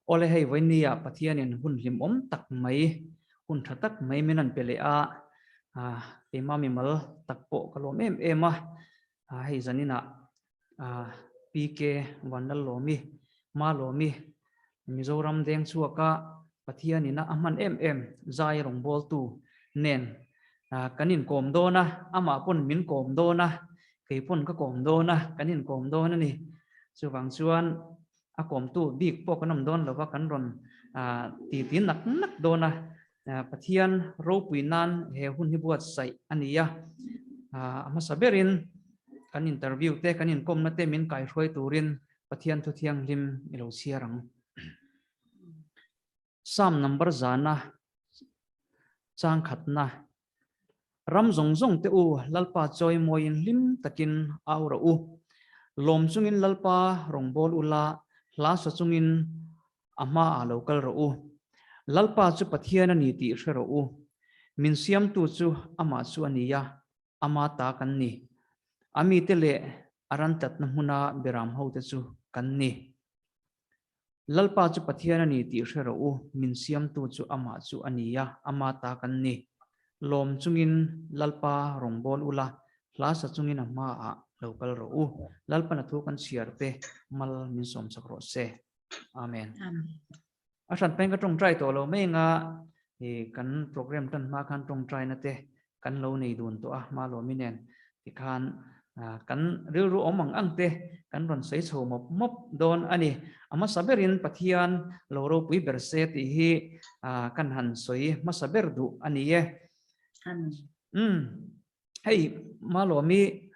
Awle hei vawinia Pathianin hun hlimawm tak mai, hun tha tak mai min rawn pe leh a, keimah mimal tak pawh ka lawm em em a, hei zaninah PK Vanlallawmi, Malawmi, Mizoram deng chhuaka Pathianin a hman em em zai rawngbawltu nen kan inkawm dawn a, amah pawn min kawm dawn a, kei pawn ka kawm dawn a, kan inkawm dawn a ni. Chuvang chuan a kawmtu bik pawh kan awm dawn lova kan rawn ti ti nak nak dawn a, Pathian ropui nan he hun hi buatsaih a ni a, a hmasa berin kan interview te kan inkawmna te min kaihruai turin Pathian thu thianghlim i lo chhiar ang. Psalm number zana chang khatna, Ram zawng zawng te u, Lalpa chawi mawiin hlim takin au rawh u. Lawm chungin Lalpa rawngbâwl ula, hla sa chungin a hmaah lo kal rawh u. Lalpa chu Pathian a ni tih hre rawh u. Min siamtu chu amah chu a ni a, ama ta kan ni. A mite leh a ran tlatna hmuna beram hote chu kan ni. Lalpa chu Pathian a ni tih hre rawh u, min siamtu chu amah chu a ni a, ama ta kan ni. Lawm chungin Lalpa rawngbâwl ula, hla sa chungin a hmaah lo kal rawh u. Lalpan a thu kan chhiar te mal min sawmchak rawh se. Amen. A hran peng ka tawngtai tawh lo mai anga i kan program tan hma khan tawngtai na te kan lo nei dun tawh a hma lawmi nen tikhan kan rilru awm ang ang te kan rawn sawi chho mawp mawp dawn a ni. A hmasa berin Pathian lo ropui ber se tih hi kan han sawi hmasa ber duh a ni e. Umm. Hei Malawmi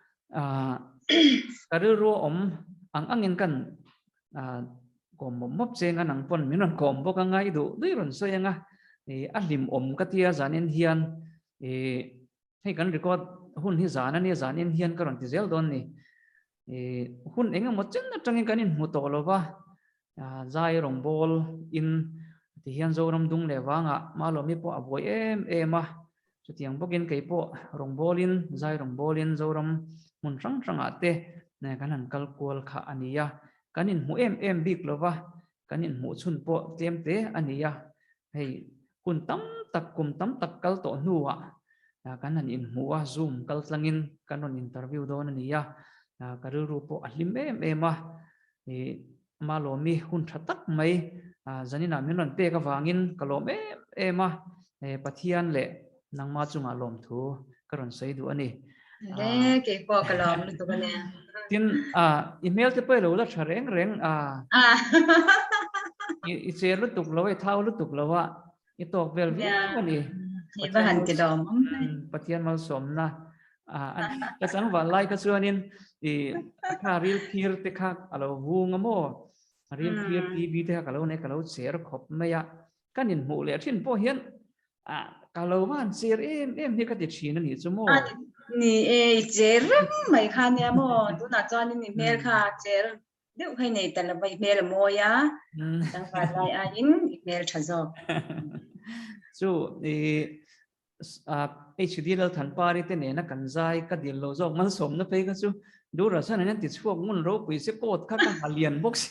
ka rilru awm ang angin kan kawm mawp mawp cheng a nang pawn min rawn kawm bawk anga i duh duih rawn sawi anga a hlim awm ka tia zanin hian hei kan record hun hi zan ania zanin hian ka rawn ti zel dawn ni hun eng emaw chen atangin kan inhmu tawh lova zai rawngbawl in ti hian Zoram dung leh vangah Malawmi pawh a buai em em a Chutiang bawkin kei pawh rawngbawlin, zai rawngbawlin Zoram hmun hrang hrangah te kan han kal kual kha a ni a. Kan inhmu em em bik lo va, kan inhmuh chhun pawh tlem te a ni a. Hei hun tam tak, kum tam tak kal tawh hnuah kan han inhmu a, Zoom kal tlangin kan rawn interview dawn a ni a. Ka rilru pawh a hlim em em a. Malawmi hun tha tak mai zaninah min rawn pek avangin ka lawm em em a, Pathian leh nangma chungah lawmthu ka rawn sawi duh a ni. Le, kei pawh ka lawm lutuk a nia. Tin, i hmel te pawh i lo la tha reng reng a. I cher lutuk lo a, i thau lutuk lo a, I tawk vel viau a ni. Ni va han ti lawm awm hle. Pathian malsawmna ka changval lai kha chuanin i kha ril phir te kha a lo vung a maw? Ril phir TV te kha ka lo nei ka lo cher khawp mai a. Kan inhmuh leh thin pawh hian ka lo va han cher em em hi ka ti thin a nih chu maw? Ni e, i cher reng mai kha nia maw? Tunah chuanin i hmel kha cher Deuh hei nei ta lova i hmel a mawi a, tlangval lai aiin i hmel tha zawk. Chu i HD Lalthanpari te nena kan zai ka dil lo zawk malsawmna phei kha chu Durasan an ti chhuak ngun ropui se coat kha ka ha lian bawk si.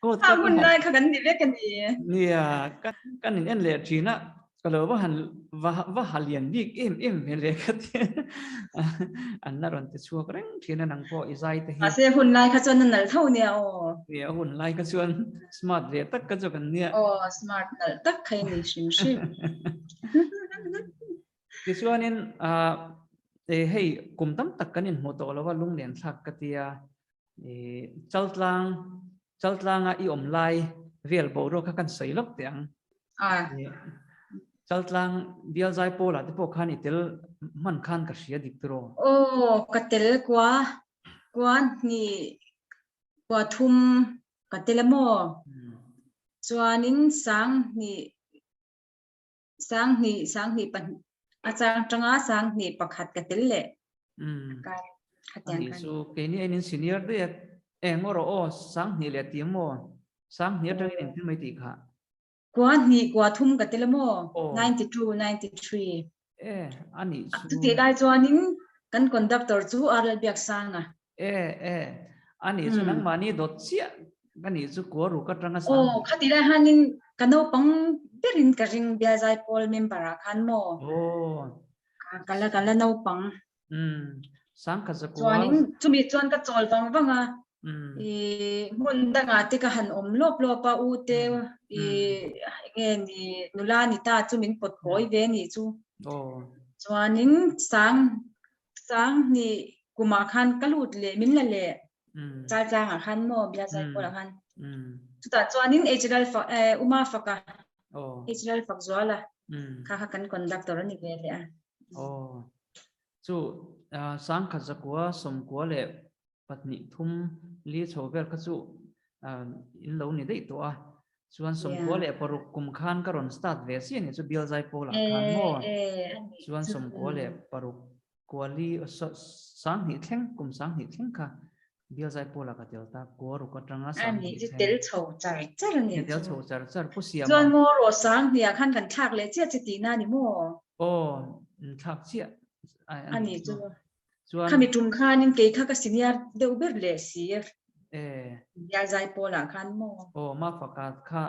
Coat kha hun lai kha kan ni vek a ni. Nia, kan in en leh thin a, Ka lo va han va va ha lian bik em em ve le ka ti an la rawn ti chhuak reng thin a nang pawh i zai te hi. Mahse hun lai kha chuan a nalh tho nia aw. Nia hun lai kha chuan smart ve tak kha chu kan nia. Aw smart nalh tak kha i ni hrim hrim. Tichuanin hei kum tam tak kan inhmu tawh lo a lunglen thlak ka tia Chaltlang Chaltlanga i awm lai vel boruak kha kan sawi lawk teh ang. Chaltlang bial zai pawlah te pawh khan i tel hman khan ka hria dik tiraw? Aw, ka tel kua, kua hnih, kua thum ka tel a maw? Chuanin sang hnih Sanghnih, sanghnih pahnih, a chang tanga sanghnih pakhat ka tel leh. Umm. Ani chu keini ain in senior daih a, eng aw rawh aw, sanghnih leh ti maw? Sanghnih atangin engtin mai tih kha? Kua hnih, kua thum ka tel a maw? 92, 93. E, ani chu. Chutih lai chuanin kan conductor chu RL Biaksanga. E, e, ani chu nangmahni dawt chiah. Ka nih chu kua ruk atanga sang. Aw, khati lai hanin ka naupang berin ka ring bial zaipawl member ah khan maw? Aw. Ka la ka la naupang. Umm, sangkhat zakua. Chuanin chumi chuan ka chawl vang vang a. I hmun dangah te ka han awm lawp lawp a, u te i enge ni nula ni ta chu min pawt kawi ve nih chu. Aw. Chuanin sang sang hnih kumah khan ka lut leh min la leh. Chaltlangah khan maw bial Zaipawlah khan. Chutah chuanin HLL fak Uma faka HLL fak zuala kha kha kan conductor a ni ve leh a. Aw. Chu sangkhat zakua sawmkua leh pahnih thum li chho vel kha chu in lo ni daih tawh a. Chuan sawmkua leh paruk kum khan ka rawn start ve chiah ni chu bial Zaipawlah khan maw. Chuan sawmkua leh paruk Kuali sanghnih thleng, kum sanghnih thleng kha Bial Zaipawla ka tel ta, kua ruk atanga sanghnih thleng. Ani chu tel chho char char a ni chu. Tel chho char char, Pu Siama. Chuan maw rawh sanghnih ah khan kan thlak leh chiah che tihna a ni maw? Aw, thlak chiah a ni chu. Chuan khami tum khanin kei kha ka senior deuh ber leh si. Eh. Bial Zaipawla khan maw? Aw, Mafaka kha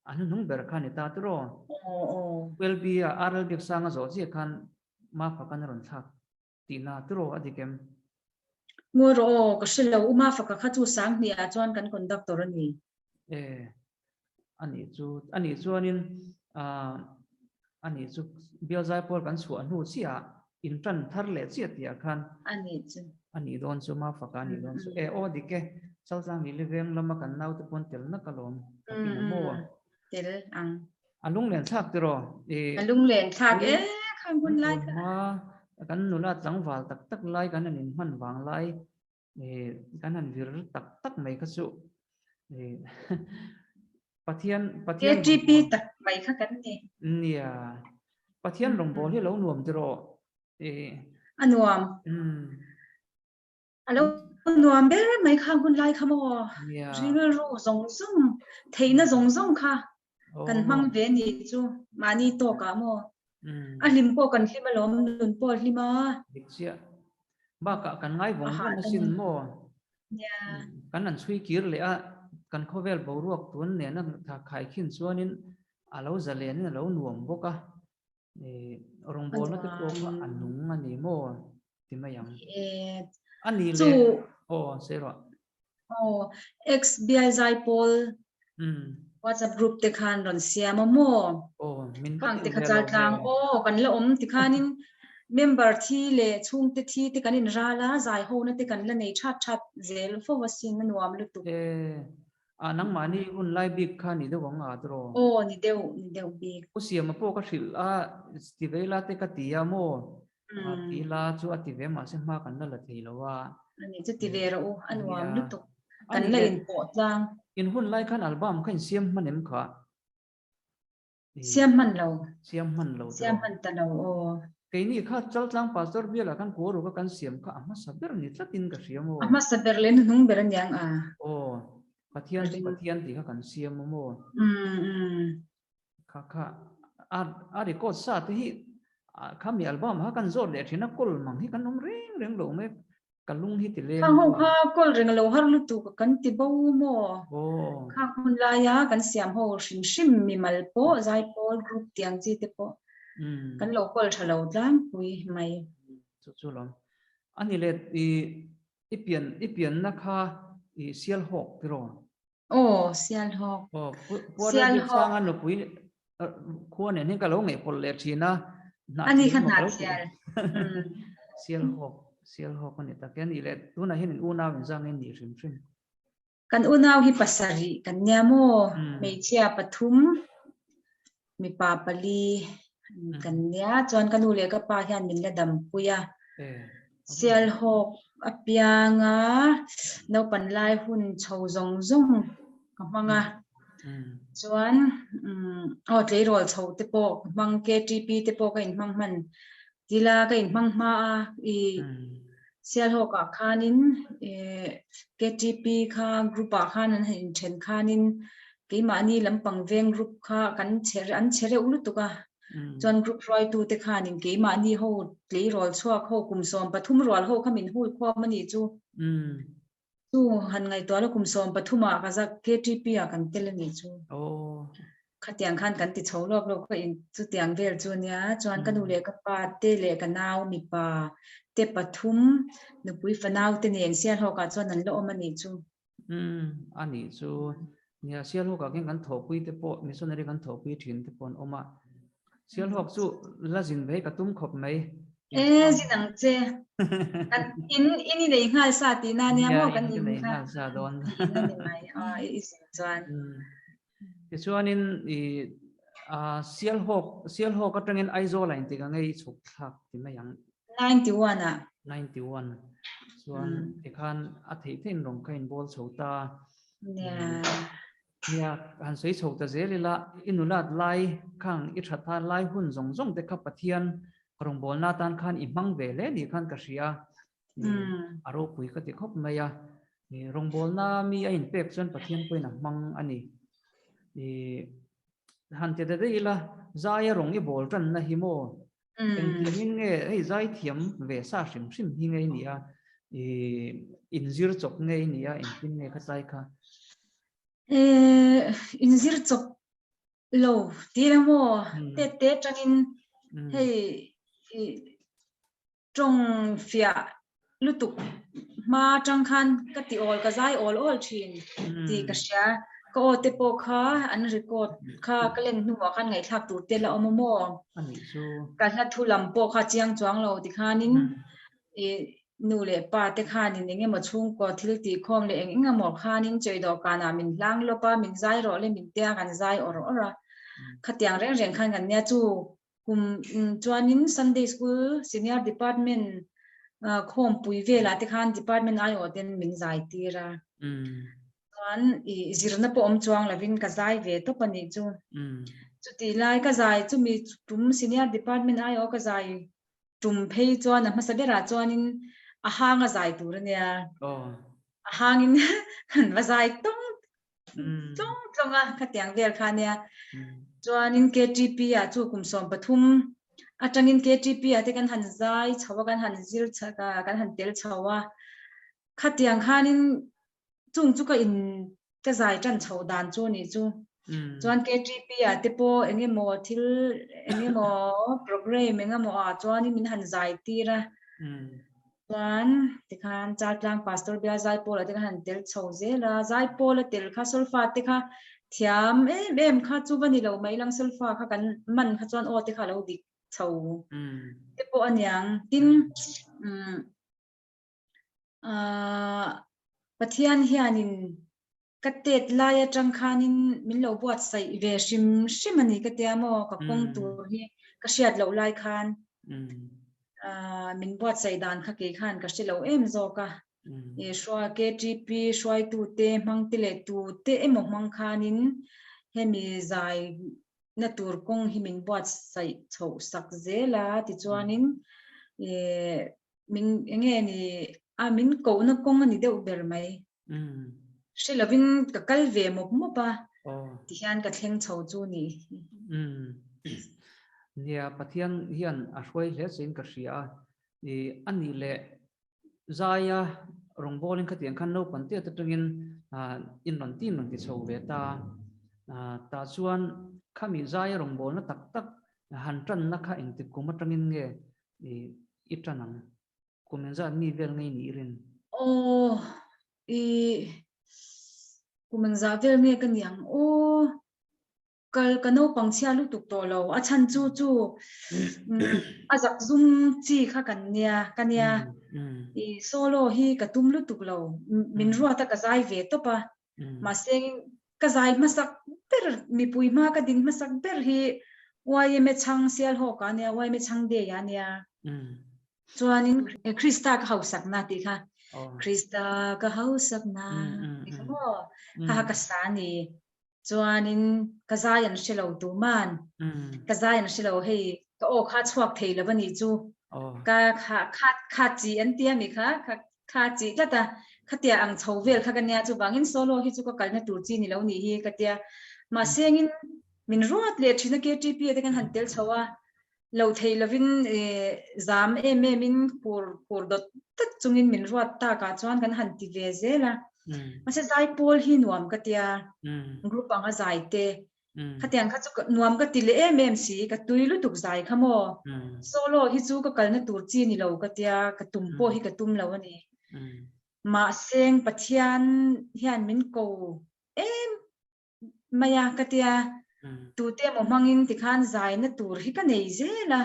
a hnuhnung ber kha ni ta tiraw? Aw, aw. ULB a RL Biaksanga zawh chiah khan Mafaka na rawn thlak tihna tiraw a dik em? Ngawi rawh aw, ka hre lo. U Mafaka kha chu Sanghnih ah chuan kan conductor a ni. E, a nih chu, a nih chuanin ah a nih chu Bial Zaipawl kan chhuah hnu chiah ah in tan thar leh chiah tih ah khan A nih chu. A nih dawn chu, Mafaka a nih dawn chu. E aw dik e, Chaltlang Lili veng lama kan naute pawn tel nak alawm ka ti na maw? Tel ang. A lunglen thlak tiraw? A lunglen thlak e, khang hun lai kha. Kan nula tlangval tak tak lai kan han inhman vang lai kan han vir tak tak mai kha chu Pathian Pathian KTP tak mai kha kan ni. Nia. Pathian rawngbawl hi lo nuam tiraw? A nuam. A lo nuam ber mai kha hun lai kha maw? Rilru zawng zawng, theihna zawng zawng kha kan hmang ve ni chu mahni tawkah maw? A hlim pawh kan hlim alawm, nun pawh a hlim a. Dik chiah. Bakah kan ngai vawng vawng asin maw? Kan han chhui kir leh a, kan khawvel boruak tun nena khaikhin chuanin a lo zalenin a lo nuam bawk a. Rawngbawlna te pawh kha a nung a ni maw ti mai ang. A ni le aw sawi rawh. Aw ex bial zaipawl WhatsApp group te khan rawn siam a maw? Aw min va te kha chal tlang aw kan la awm ti khanin member thi leh chhungte thi te kan in ral a zai ho na te kan la nei that that zel fo asin a nuam lutuk. A nangmahni hun lai bik kha ni deuh ang a tiraw? Aw ni deuh, ni deuh bik. Pu Siama pawh ka hrilh a, ti ve ila te ka ti a maw? A ti ila chu a ti ve mahse hma kan la la thei lo a. A ni chu ti ve rawh u, a nuam lutuk. Kan la inpawh tlang. In hun lai khan album kha insiam hman em kha? Siam hman lo. Siam hman lo. Siam hman ta lo aw. Keini kha Chaltlang Pastor bialah khan Kuaruka kan siam kha a hmasa ber ni tlatin ka hria maw? A hmasa ber leh hnuhnung ber aniang a. Aw, Pathian chu Pathian tih kha kan siam a maw? Kha kha a a record sa te hi khami album kha kan zawt leh thin a kawl mang hi kan awm reng reng lo mai. Ka lung hi ti leng. Khang ho kha kawl reng lo har lutuk kan ti bo maw? Khang hun laia kan siam ho hrim hrim mimal pawh zaipawl group tiang chi te pawh kan lo kawl tha lo tlangpui mai. Chu chu lawm. Ani le i i pian i pianna kha i Sialhawk tiraw? Aw Sialhawk. Aw Puarel Biaksanga nupui khua nen hian ka lo ngaihpawlh leh thin a. Ani kha Hnahthial. Sialhawk Sialhawk a ni tak e. Anih leh tunah hian in unau in zang in nih hrim hrim. Kan unau hi pasarih kan nia maw? Hmeichhia pathum mipa pali kan nia chuan ka nu leh ka pa hian min la dampui a Sialhawk apianga naupan lai hun chho zawng zawng ka hmang a chuan aw tleirawl chho te pawh ka hmang KTP te pawh ka inhmang hman tila ka inhmang hma a i Sialhawk ah khanin KTP kha group ah khan an han inthen khanin keimahni lampang veng group kha kan che an che reuh lutuk a chuan group hruaitu te khanin keimahni ho tleirawl chhuak ho kum 13 rual ho kha min hui khawm a nih chu. Chu han ngaihtuah la kum 13 ah ka zak KTP ah kan tel a nih chu. Khatiang khan kan ti chho lawk lawk ka in chutiang vel chu nia chuan ka nu leh ka pa te leh ka nau mipa te pathum nupui fanau te nen Sialhawk ah chuan an la awm a nih chu. Umm a nih chu. Nia Sialhawk ah khian kan thawhpui te pawh missionary kan thawhpui thin te pawh an awm a. Sialhawk chu la zin ve ka tum khawp mai. E zin ang che. Kan in in i nei nghal sa tih na nia maw kan in nei nghal sa dawn. Ni mai a i zin chuan. Tichuanin i a Sialhawk Sialhawk atangin Aizawl ah intik ang e i chhuk thlak ti mai ang. 91 ah. 91 chuan tikhan a theih theihin rawng kha inbawl chho ta. Nia. Nia, han sawi chho ta zel ila, i nulat lai khang i that a lai hun zawng zawng te kha Pathian rawngbawlna atan khan i hmang ve hle ni khan ka hria. A ropui ka ti khawp mai a. Rawngbawlna mi a inpek chuan Pathian pawhin a hmang a ni. Han ti ta daih ila, zaia rawng i bawl tanna hi maw? Engtiangin nge hei zaithiam ve sa hrim hrim hi ngei ni a, inzir chawp ngei ni a, engtin nge kha tlai kha? Inzir chawp lo ti ila maw? Tet te atangin hei tawng fiah lutuk hma atang khan ka ti awl ka zai awl awl thin tih ka hria. Ka aw te pawh kha an record kha ka len hnuah khan ngaihthlak tur te la awm a maw? Ka hla thu lam pawh kha chiang chuang lo tikhanin ih nu leh pa te khanin eng emaw chhungkaw thil tih khawm leh eng eng emaw khanin chawi dawhkanah min hlang lawp a, min zai rawh le min tia kan zai awr awr a. Khatiang reng reng khan kan nia chu kum chuanin Sunday School Senior Department khawmpui velah te khan department aiawh ten min zai tir a. Chuan i zirna pawh awm chuang lovin ka zai ve tawp a nih chu. Chutih lai ka zai chumi tum Senior Department aiawh ka zai tum phei chuan a hmasa berah chuanin a hang a zai tur a nia. A hangin kan va zai tawng tlawng tlawng a khatiang vel kha nia. Chuanin KTP ah chu kum 13 atangin KTP ah te kan han zai chho a kan han zir kan han tel chho a. Khatiang khanin chung chu ka in ka zai tan chho dan chu ni chu. Chuan KTP ah te pawh eng emaw thil eng emaw program eng emaw ah chuanin min han zai tir a. Chuan tikhan Chaltlang Pastor Bial Zaipawl ah te khan han tel chho zel a. Zaipawl a tel kha solfa te kha thiam em em kha chu va ni lo mai lang solfa kha kan man kha chuan aw te kha a lo dik chho te pawh a niang. Tin Pathian hianin ka tet lai atang khanin min lo buatsaih ve hrim hrim a ni ka tia maw ka kawng tur hi ka hriat loh lai khan min buatsaih dan kha kei khan ka hre lo em zawk a hruai KTP hruaitute hmang te leh tute emaw hmang khanin hemi zai na tur kawng hi min buatsaih chhoh sak zel a tichuanin min enge ni a min kohna kawng a ni deuh ber mai. Hre lovin ka kal ve mawp mawp a, tihian ka thleng chho chu ni. Nia, Pathian hian a hruai hle chein ka hria a, i a nih leh zaia rawngbawlin khatiang khan naupang te atangin in rawn tin rawn ti chho ve ta. Tah chuan khami zaia rawngbawlna tak tak han tanna kha engtik kum atangin nge i i tan ang? Kum engzat mi vel ngei ni i rin? Aw, i kum engzah vel nge ka ni ang aw, kal ka naupang chhia lutuk tawh lo, a chhan chu chu a zak zum chi kha kan nia, ka nia, i solo hi ka tum lutuk lo, min ruat a ka zai ve tawp a, mahse ka zai hmasak ber mipui hma ka ding hmasak ber hi YMA chhang Sialhawk ah nia YMA chhang day ah nia chuanin Krista ka hausakna tih kha Krista ka hausakna tih kha maw kha kha ka sa ni chuanin ka zai an hre lo tuman ka zai an hre lo hei ka aw kha chhuak thei lo a nih chu ka kha kha kha chi an tia mi kha kha kha chi tlat a khatia ang chho vel kha ka nia chuvangin solo hi chu ka kalna tur chi ni lo nih hi ka tia mahse engin min ruat leh thin a KTP te kan han tel chho a lo thei lovin zam em em in khur khur dawt tak chungin min ruat takah chuan kan han ti ve zel a. Mahse zai pawl hi nuam ka tia, group anga zai te, khatiang kha chu nuam ka ti leh em em si, ka tui lutuk zai kha maw. Solo hi chu ka kalna tur chi ni lo ka tia, ka tum pawh hi ka tum lo a ni. Mahse Pathian hian min ko em mai a ka tia tute emaw hmangin tikhan zaina tur hi ka nei zel a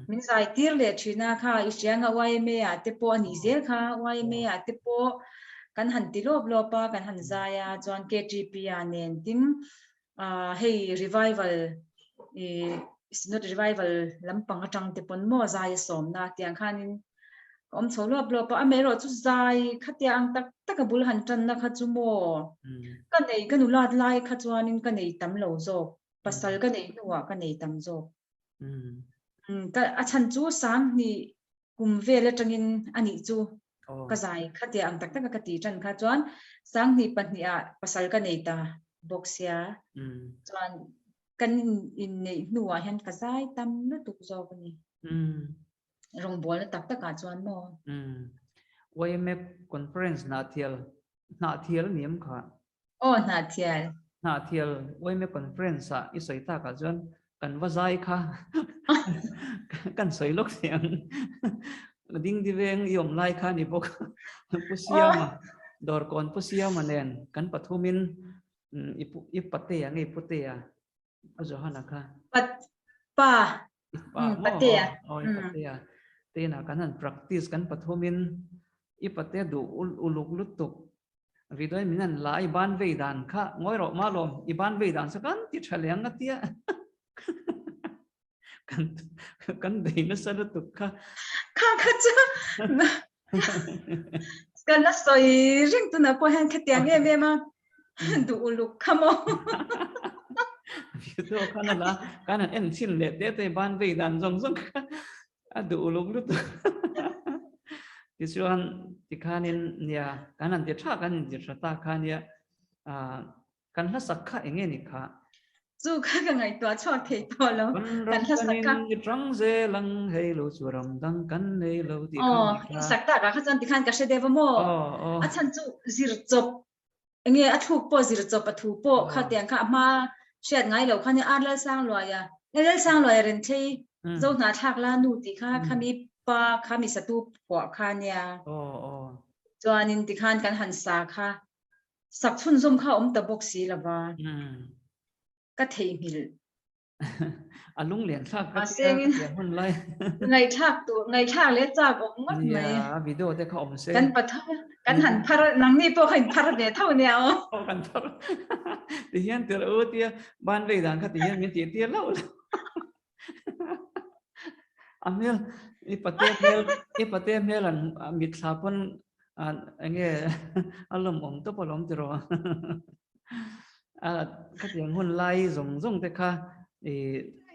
min zai tir leh thin a kha i hria anga YMA ah te pawh a nih zel kha YMA ah te pawh kan han ti lawp lawp a kan han zai a chuan KTP ah nen tin ah hei revival ih synod revival lampang atang te pawn maw zai a sawmna tiang khanin Ka awm chho luap luap a, amaherawh chu zai khatia ang tak tak a bul han tanna kha chu maw ka nei ka nulat lai kha chuanin ka nei tam lo zawk, pasal ka neih hnuah ka nei tam zawk. Ka a chhan chu Sanghnih kum vel atangin a nih chu ka zai khatia ang tak tak a ka ti tan kha chuan Sanghnih pahnihah pasal ka nei ta bawk sia chuan kan inneih hnuah hian ka zai tam lutuk zawk a ni. Rawngbawlna tak takah chuan maw? Umm. YMA conference Hnahthial, Hnahthial ni em kha? Aw, Hnahthial. Hnahthial YMA conference ah i sawi takah chuan kan va zai kha kan sawi lawk thei ang. Dingdi veng i awm lai kha ni bawk. Pu Siama, Dawrkawn Pu Siama nen kan pathumin i Patea nge i Putea? A Johana kha. Pat, pa. Pa, mm, patea. Oh, mm. patea. Tena kan han practice kan pathumin i patea du uluk lutuk. Vidoi min an la i ban vei dan kha ngoi ro ma lom i ban vei dan sa kan ti tha leng atia. Kan kan bei nasa lutuk kha. Kha kha chu kan la sawi reng tunah pawh hian khatiang em em a duh uluk kha maw. Video khan ala kan han en chin leh te te ban vei dan zawng zawng kha a duh uluk lutuk. Tichuan tikhanin nia kan han ti tha kan inti tha ta kha nia Kan hlasak kha eng nge ni kha? Chu kha ka ngaihtuah chhuak thei tawh lo. Kan hlasak kha. Kan ram zel ang hei lo chu ram dang kan nei lo tih kha ni kha. Sak tak ah kha chuan tikhan ka hre deuh a maw? A chhan chu zir chawp eng nge a thluk pawh zir chawp a thu pawh kha tiang kha a hma hriat ngai lo kha nia Ar Lalsangluaia Lalsangluaia Renthlei Zo hnahthlak la nu tih kha khami pa khami satu phuah kha nia. Chuanin tikhan kan han sa kha Sak chhunzawm kha a awm ta bawk si lo va, ka theihnghilh. A lunglen thlak ka tia ka tia hmun lai. Ngaihthlak tur, ngaihthlak leh chak awm ngawt mai. Nia, video te kha awm se. Kan pathum, kan han phar, nangni pawh kha in phar ve tho nia aw. Aw kan phar. Ti hian tir u tia, ban vei dan kha ti hian min tih tir loh loh. A hmel, i pate hmel, i pate hmel an mitthla pawn enge a lawmawm tawp alawm tiraw. A khatiang hun lai zawng zawng te kha i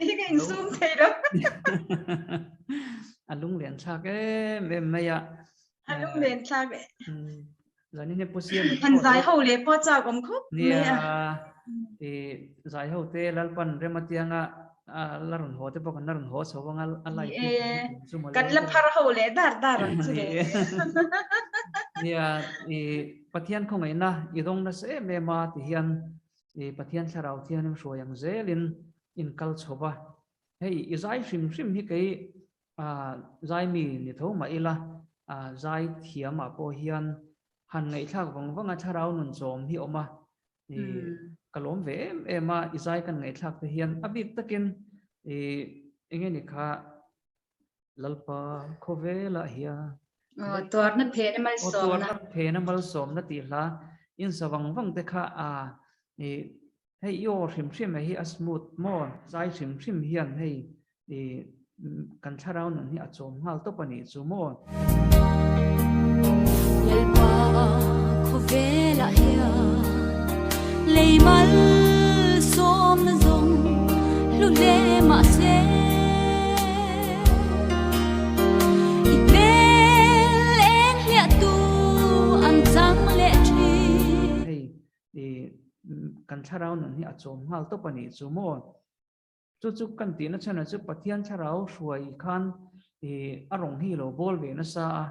Hi ka insum thei lo. A lunglen thlak em em mai a. A lunglen thlak e. Zanin hi Pu Siam Han zai ho leh pawh chak awm khawp mai a. Nia, i zai ho te Lalpan rem atianga la rawn haw te pawh kan la rawn haw chho anga a lai te chu mawle. Kan la phar ho leh dar dar ang chu le. Nia, i Pathian khawngaihna i dawng nasa em em a ti hian i Pathian thlarau thianghlim hruai ang zelin in kal chho va. Hei i zai hrim hrim hi kei Zai mi ni tho mah ila, zai thiamah pawh hian han ngaihthlak vang vang a thlarau nun chawm hi awm a, ka lawm ve em em a, i zai kan ngaihthlak te hian a bik takin i eng nge ni kha Lalpa khawvelah hian Tuarna phena malsawmna. Tuarna phena malsawmna tih hla insa vang vang te kha a i Hei i aw hrim hrim hi a smooth maw? Zai hrim hrim hian hei i kan thlarau nun hi a chawm nghal tawp a nih chu maw? Lalpa khawvelah hian lei malsawmna zawng hlu hle mahse i hmel eng hliahtu an chang leh thin. Hei I kan thlarau nun hi a chawm nghal tawp a nih chu maw? Chu chu kan tihna chhanah chu Pathian thlarau hruai khan i a rawng hi lo bawl ve nasa a.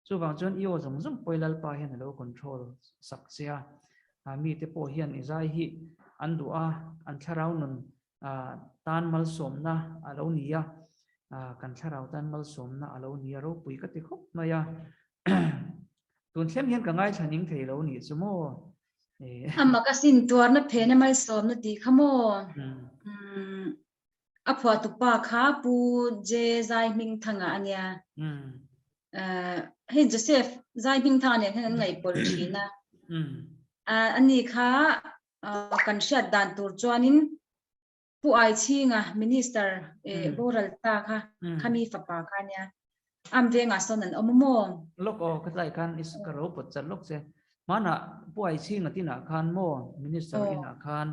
Chuvang chuan i aw zawng zawng pawh i Lalpa hian a lo control sak che a, mite pawh hian i zai hi an duh a, an thlarau nun tan malsawmna a lo ni a, kan thlarau tan malsawmna a lo ni a, ropui ka ti khawp mai a. Tun thleng hian ka ngaithla ning thei lo nih chu maw? A mak asin tuarna phena malsawmna tih kha maw? A phuahtu pa kha Pu J Zaihmingthanga a nia. Hei Joseph Zaihmingthanga nen hian an ngaihpawlh thin a. Ani kha kan hriat dan tur chuanin Pu Aichhinga Minister boral ta kha khami fapa kha nia. Am vengah sawn an awm maw? Lawk aw ka tlai khan ka ro pawt chat lawk che. Hmanah Pu Aichhinga tinah khan maw Minister inah khan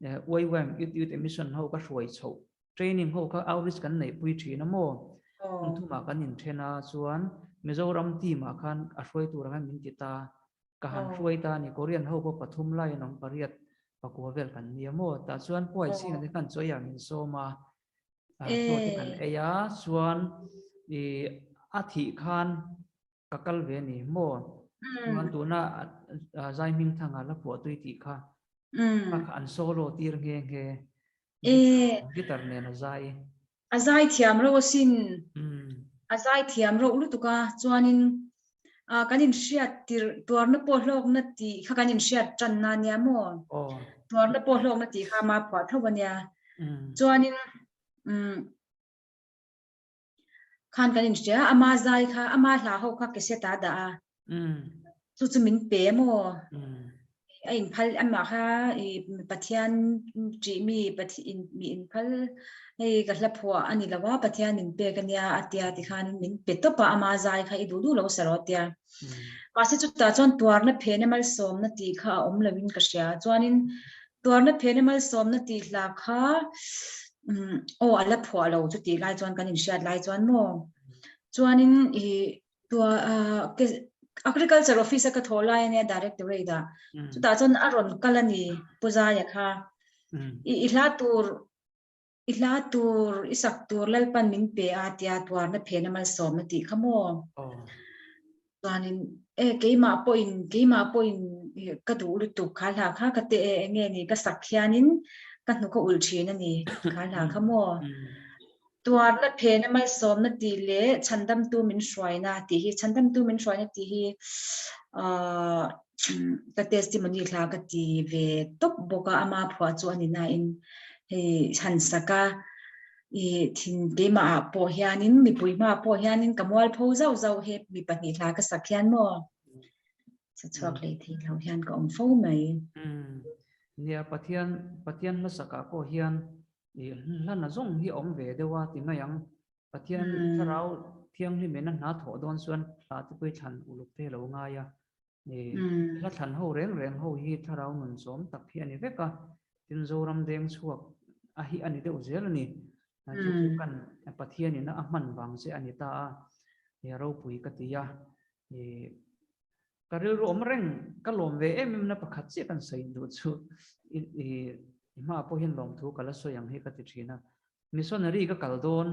YYM Youth Youth Emission ho ka hruai chhoh training ho kha outreach kan neihpui thin a maw? Hmun thumah kan inthen a chuan Mizoram team ah khan a hruai turah khan min ti ta. Ka han hruai ta a ni. Korean ho pawh pathum lai an awm pariat pakua vel kan nia maw? Tah chuan Pu Aichhinga te khan chawi ah min sawm a. Chaw te kan ei a chuan i a thih khan ka kal ve a ni maw? Chuan tuna Zaihmingthanga la phuah tui tih kha kha kha an solo tir nghe nghe. Guitar nen a zai. A zai thiam reuh asin. A zai thiam reuh lutuk a, chuanin kan inhriat tirh tuarna pawh hlawkna tih kha kan inhriat tanna ania maw? Tuarna pawh hlawkna tih kha ama phuah tho ania. Chuanin khan kan inhria ama zai kha ama hla ho kha cassette ah a dah a. Chu chu min pe maw? A inphal amah kha i Pathian ṭih mi Pathian mi inphal hei ka hla phuah a ni lo a Pathian min pek a nia a tia tikhan min pe tawp a ama zai kha i duh duh lo sa rawh a tia. Mahse chutah chuan tuarna phena malsawmna tih kha a awm loin ka hria. Chuanin tuarna phena malsawmna tih hla kha aw a la phuah lo chutih lai chuan kan inhriat lai chuan maw. Chuanin i Tua Agriculture Office a ka thawh lai ania Directorate ah. Chutah chuan a rawn kal a ni Pu Zaia kha. I i hla tur i hla tur i sak tur Lalpan min pe a tia tuarna phena malsawmna tih kha maw. Chuanin e keimah pawhin keimah pawhin ka duh lutuk kha hla kha ka te e enge ni ka sak hianin ka hnuk a ulh thin a ni kha hla kha maw. Tuarna phena malsawmna tih leh chhandamtu min hruaina tih hi, chhandamtu min hruaina tih hi ka testimony hla ka ti ve tawp bawk a, ama phuah chu a ni nain hei han sak a, i thin keimah ah pawh hianin mipui hmaah pawh hianin ka mualpho zauh zauh he mi pahnih hla ka sak hian maw sa chhuak hlei thei lo hian ka awm fo mai. Nia Pathian Pathian hlasakah pawh hian I hlana zawng hi awm ve deuh a ti mai ang. Pathian thlarau thianghlim in a hna thawh dawn chuan hla te pawh hi thlan uluk te lo ngai a. I hla thlan ho reng reng ho hi thlarau nun zawm tak hi a ni vek a. Tin Zoram deng chhuak a hi a ni deuh zel a ni. Chu chu kan Pathian in a hman vang che a ni ta a. I ropui ka ti a. I Ka rilru awm reng, ka lawm ve em em na pakhat chiah kan sawi duh chu i i hmaah pawh hian lawmthu ka la sawi ang hi ka ti thin a. Missionary ka kal dawn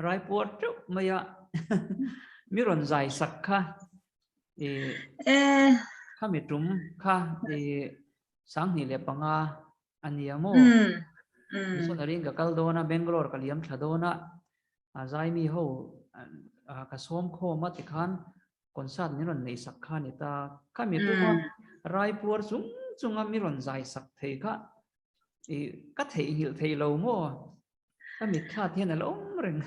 raipuar teuh mai a mi rawn zai sak kha i khami tum kha i 2005 a nia maw? Missionary in ka kal dawn a, Bangalore ka liam thla dawn a, A zaimi ho ka sawm khawm a tikhan concert min rawn neih sak kha a ni ta. Khami tuma raipuar chung chunga mi rawn zai sak thei kha i ka theihnghilh thei lo maw? Ka mitthla te hian a lo awm reng.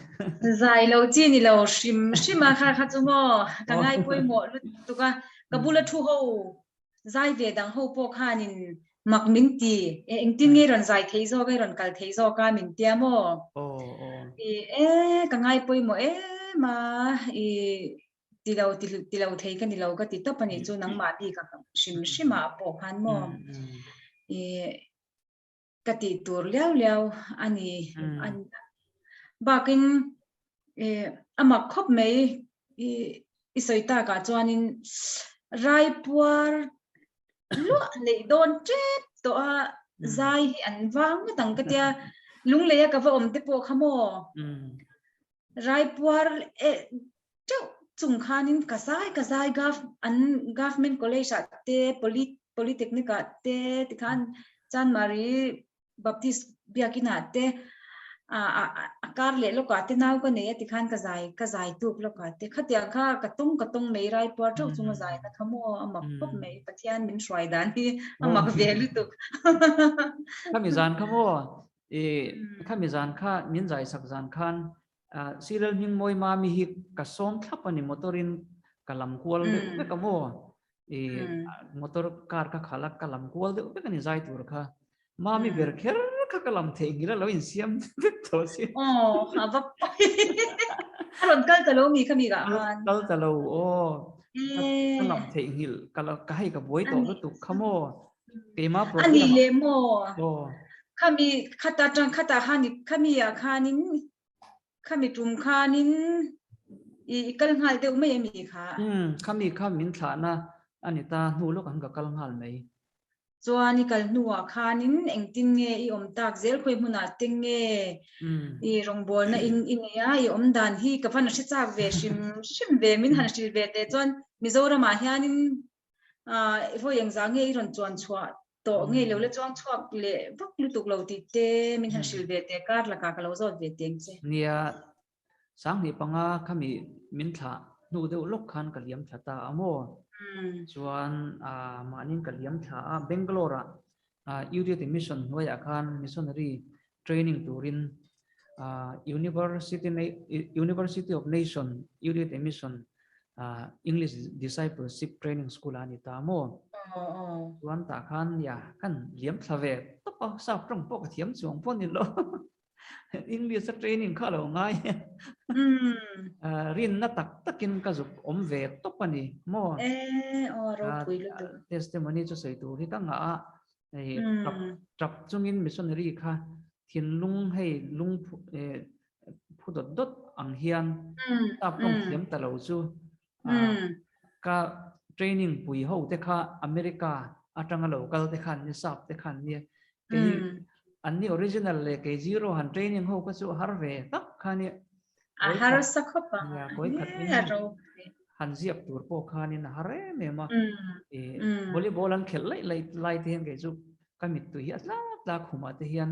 Zai lo chi ni lo hrim hrim a kha kha chu maw? Ka ngai pawimawh lutuk a, ka bula thu ho Zai ve dang ho pawh khanin mak min ti, e engtin nge i rawn zai thei zawk a, i rawn kal thei zawk a min tia maw? I e ka ngai pawimawh em a, i ti lo ti lo thei ka ni lo ka ti tawp a nih chu nangmah bik a hrim hrim ah pawh khan maw? I ka tih tur liau liau a ni. Bakin a mak khawp mai i sawi takah chuanin raipuar luah neih dawn tep tawh a zai hi an vang ngawt ang ka tia lungleia ka va awm te pawh kha maw raipuar teuh. Chung khanin ka zai ka zai gov an government college ah te poly polytechnic ah te tikhan Chanmari Baptist biakin ah te a kar leh lawkah te nau ka nei a tikhan ka zai ka zai tuk lawkah te khatiang kha ka tawng ka tawng mai rai puar theuh chunga zai na kha maw a mak khawp mai Pathian min hruai dan hi a mak ve lutuk. Khami zan kha maw i khami zan kha min zai sak zan khan Sirel hming mawi mami hi ka sawm thlap a ni motor in ka lam kual deuh vek a maw i motor car ka khalh a ka lam kual deuh vek a ni zai tur kha mami ber kher kha ka lam theih ngil a lo insiam vek tawh si aw a va pawi a rawn kal ta lo mi kha mi kah khan kal ta lo aw ka lam theih ngil ka ka hei ka buai tawh lutuk kha maw keima program ani le maw aw khami khata tang khata khani khami ah khanin khami tum khanin i kal nghal deuh mai ami kha um khami kha min thla na ani ta hnu lawk an ka kal nghal mai chuan i kal hnuah khanin engtin nge i awm tak zel khawi hmunah te nge i rawngbawlna in i nei a i awm dan hi ka van hre chak ve hrim hrim ve min han hrilh ve teh chuan Mizoramah hianin vawi engzah nge i rawn chuan chhuah tawh nge lo la chuang chhuak leh vak lutuk lo tih te min han hrilh ve teh kar lakah ka lo zawt ve teng che. Nia, Sanghnih panga khami min thlah hnu deuh lawk khan ka liam thla ta a maw? Chuan mahniin ka liam thla a, Bangalore ah United Mission hnuaiah khan missionary training turin University University of Nation United Mission English Discipleship Training School ah a ni ta a maw? Chuan tah khan nia kan liam thla ve tawp a, sap tawng pawh ka thiam chuang pawh a ni lo. English a training kha lo ngai. Rinna tak takin ka zuk awm ve tawp a ni maw? Eh, aw ropui lutuk. Testimony chu sawi tur hi ka ngah a. Hei tap tap chungin missionary kha thinlung hei lung phu dawt dawt ang hian tap tawng thiam ta lo chu ka training pui ho te kha America atanga lo kal te khan ni sap te khan nia kei an ni original leh kei zero han training ho kha chu har ve tak kha nia a har sa khawp a koi khat in han ziak tur pawh khanin a har em em a e volleyball an khelh laih laih lai te hian kei chu ka mittui hi a tla tla khumah te hian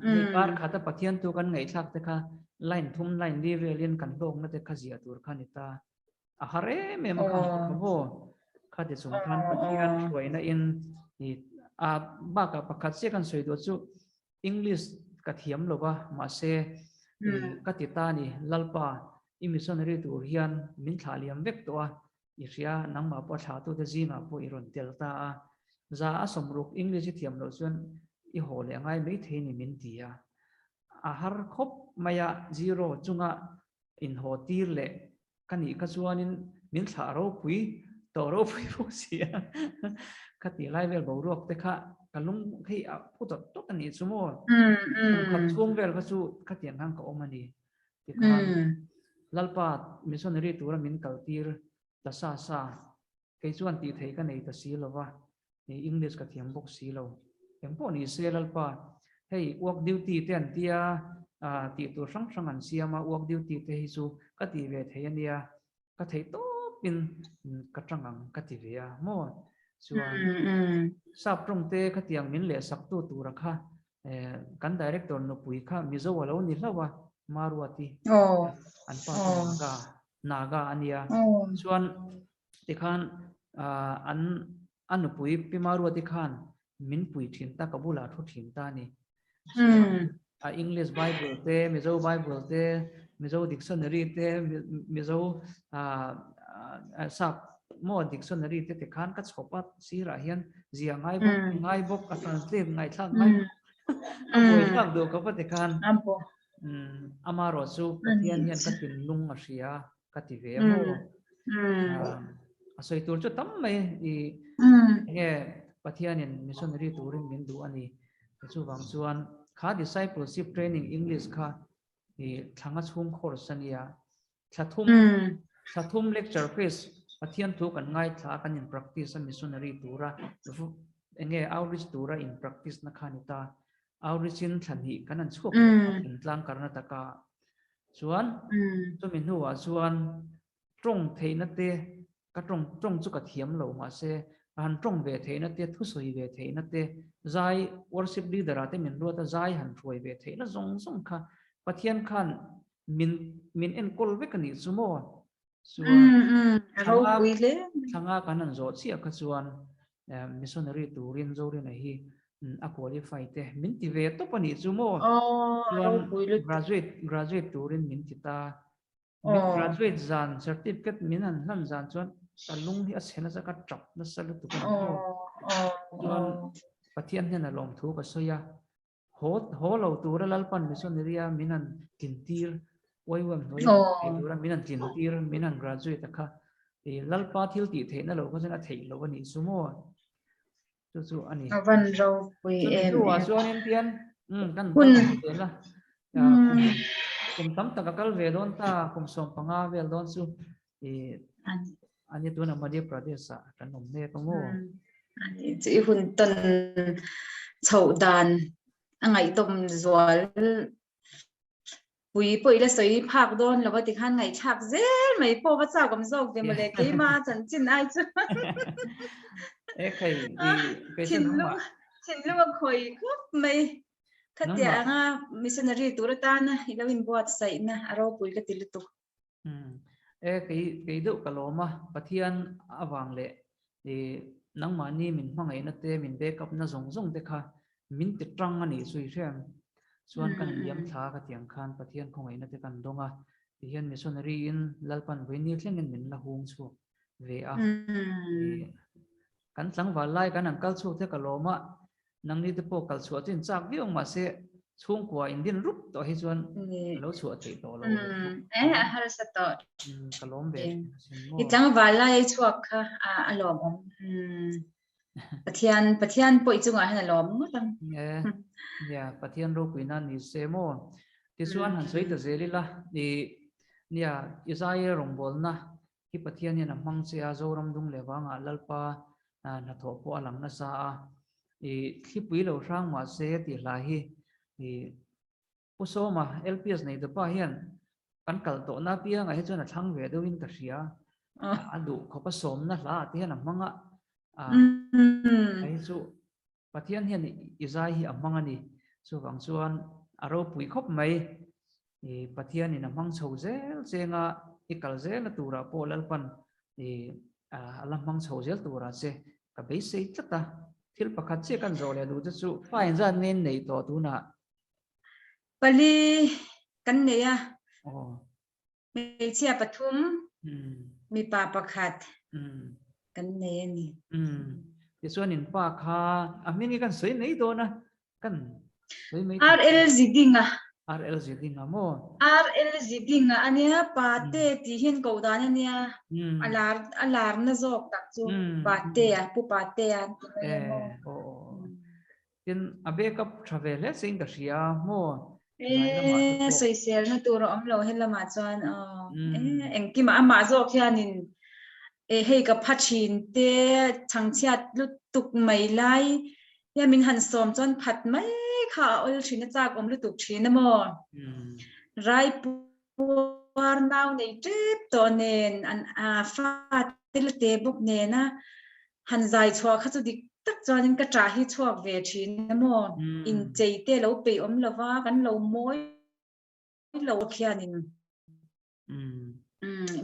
hei kar khata Pathian tu kan ngaihthlak te kha line thum line li velin kan hlawkna te kha zia tur kha ni ta a har em em a kha ka maw kha ti chung khan Pathian hruaina in i a bakah pakhat chiah kan sawi duh chu English ka thiam lo va mahse ka ti ta ni Lalpa i missionary tur hian min thlah liam vek tawh a i hria nangmah pawh thlah tute zingah pawh i rawn tel ta a za a sawmruk English i thiam loh chuan i haw leh ngai maithei ni min ti a a har khawp mai a zero chunga inhaw tir leh ka nih kha chuanin min thlah ropui tawh ropui bawk si a ka tih lai vel boruak te kha ka lung hei a phu tawt tawt a nih chu maw kum khat chhung vel kha chu khatiang khan ka awm a ni tikhan Lalpa missionary tura min kal tir ta sa sa Kei chuan tih theih ka nei ta si lo va, English ka thiam bawk si lo. Eng pawh ni se Lalpa, hei work duty te an tia, tih tur hrang hrang an siam a, work duty te hi chu ka tih ve thei a nia, ka theih tawpin ka tang ang ka ti ve a maw? Chuan sap tawng te khatiang min lehsaktu tura kha kan director nupui kha Mizo a lo ni hlauh a, Maruati an pa chu Naga. Naga a nia. Chuan tikhan an a nupui Pi Maruati khan min pui thin ta, ka bulah thu thin ta a ni. A English Bible te, Mizo Bible te, Mizo dictionary te, Mizo sap maw dictionary te tikhan ka chhawp a sirah hian zia ngai bawk, ngai bawk, a translate ngaihthlak ngai bawk. A buaithlak duh khawp a tikhan. Amarawh chu Pathian hian ka thinlung a hria ka ti ve a maw? A sawi tur chu tam mai i enge Pathianin missionary turin min duh a ni. Chuvang chuan kha discipleship training English kha i thlanga chhung course a nia. Thla thum thla thum lecture fees Pathian thu kan ngaithla a kan in practice a missionary tura enge outreach tura in practice na kha ni ta. Outreach-in thla hnih kan han chhuak leh a, Thingtlang Karnataka chuan chumi hnuah chuan. Tawng theihna te, ka tawng tawng chu ka thiam lo mahse ka han tawng ve theihna te, thusawi ve theihna te, zai worship leader ah te min ruat a zai han hruai ve theihna zawng zawng kha Pathian khan min min enkawl vek a nih chu maw? Chuan thla nga thla nga kan han zawh chiah kha chuan missionary turin Zorina hi a qualify te min ti ve tawp a nih chu maw? Chuan graduate graduate turin min ti ta. Min graduate zan certificate min han hlan zan chuan ka lung hi a chhe nasa ka tap nasa lutuk a ni maw? Chuan Pathian hnena lawmthu ka sawi a. Haw haw lo tura Lalpan missionary a min han tlin tir, YWAM hnuai a thei tura min han tlin tir, min han graduate a kha i Lalpa thil tih theihna lo kha chuan a theih loh a nih chu maw? Chu chu a ni. A van ropui em em. Chumi hnuah chuanin tian kan kal zel a, kum kum tam tak a kal ve dawn ta, kum 15 vel dawn chu i ani tuna Madhya Pradesh ah kan awm mek a maw? Ani chu i hun tawn chhoh dan a ngaihtawm zual pui pawh ila sawi phak dawn lo a tikhan ngaihthlak zel mai pawh va chak awm zawk ve mawle keima chanchin ai chu. E khai i thinlung thinlung a khawi khawp mai. Khatia anga missionary tur atana i lo inbuatsaihna a ropui ka ti lutuk. E kei kei deuh ka lawm a, Pathian avang leh i nangmahni min hmangaihna te min backup na zawng zawng te kha min ti tang a nih chu i hriam. Chuan kan liam thla ka tiang khan Pathian khawngaihna te kan dawng a, tihian missionary in Lalpan vawiin thlengin min la hung chhuak ve a. Kan tlangval lai kan han kal chhuak te ka lawm a, Nangni te pawh kal chhuah chu in chak viau ang mahse chhungkua in din rup tawh hi chuan a lo chhuah theih tawh lo. E a harsa tawh. Ka lawm ve thin asin maw. I tlangval lai ei chhuak kha a lawmawm. Pathian Pathian pawh i chungah hian a lawm ngawt ang. E nia Pathian ropui nan ni se maw. Tichuan han sawi ta zel ila i nia i zai rawngbawlna hi Pathian hian a hmang che a, Zoram dung leh vangah Lalpa hnathawh pawh a lang nasa a, i thlipui lo hrang mah se tih hla hi i Pu Sawma LPS nei tupa hian kan kal tawhna apiangah hi chuan a thlang ve deuhin ka hria, a duh khawp a sawmna hla ah te hian a hmang a, a hei chu Pathian hian i zai hi a hmang a ni. Chuvang chuan a ropui khawp mai. I Pathianin a hmang chho zel chenga i kal zel a turah pawh Lalpan i a la hmang chho zel turah che ka beisei tlat a. Thil pakhat chiah kan zawh leh duh te chu fa inzat nge in neih tawh tunah? Pali kan nei a. Hmeichhia pathum, mipa pakhat kan nei a ni. Tichuan in pa kha a hming hi kan sawi mai dawn a, kan sawi mai. RL Zidinga. RL Zidinga maw? RL Zidinga a nia, Pate tih hian koh dan a nia, a lar a larna zawk tak chu Patea, Pu Patea an ti mai a maw? Tin, a backup tha ve hle che in ka hria maw? E, sawiselna tur a awm lo he lamah chuan aw. E, engkimah amah zawk hianin e hei ka pha thin te chhangchhiat lutuk mai lai hian min han sawm chuan phat mai kha a awl thin a chak awm lutuk thin a maw? Raipuar nau nei tep tawh nen an fa te la te bawk nena Han zai chhuah kha chu dik tak chuanin ka ṭah hi chhuak ve ṭhin a maw? Inchei te lo peih awm lo va, kan lo mawi lo khianin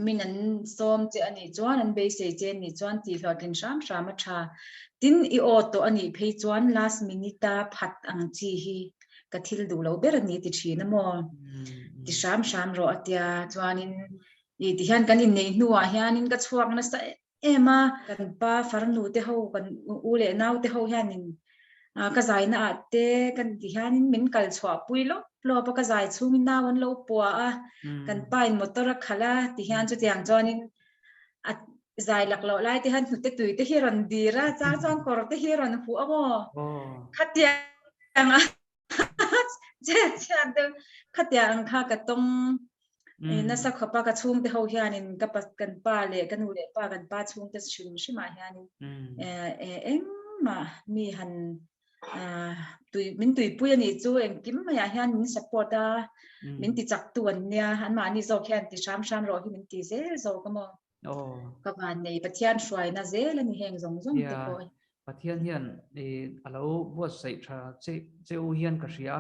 min an sawm che a nih chuan, an beisei che a nih chuan tih hlawhtlin hram hram a ṭha. Tin, i aw tawh a nih phei chuan last minute-a phat ang chi hi ka thil duh lo ber a ni ti ṭhin a maw? Ti hram hram rawh a tia chuanin i tihian kan inneih hnuah hianin ka chhuak nasa em a, kan pa farnu te ho kan u leh nau te ho hianin ka zaina ah te kan ti hianin min kal chhuah pui lawp lawp a, ka zai chhungin nau an lo pua a, kan pa in motor a khalh a ti hian chutiang chuanin a zai lak loh lai te hian hnute tui te hi rawn dir a, chang chuan kawr te hi rawn huh a maw, khatiang a Khatiang ang kha ka tawng nasa khawp a, ka chhungte ho hianin ka pa kan pa leh ka nu leh pa kan pa chhungte hrim hrimah hianin engmah mi han Tui min tuipui a nih chu engkim maiah hian min support a, min ti chak tu an nia, anmahni zawk hian ti hram hram rawh hi min ti zel zawk a maw. Ka van nei Pathian hruaina zel a ni heng zawng zawng te pawh. Pathian hian a lo buatsaih tha che che u hian ka hria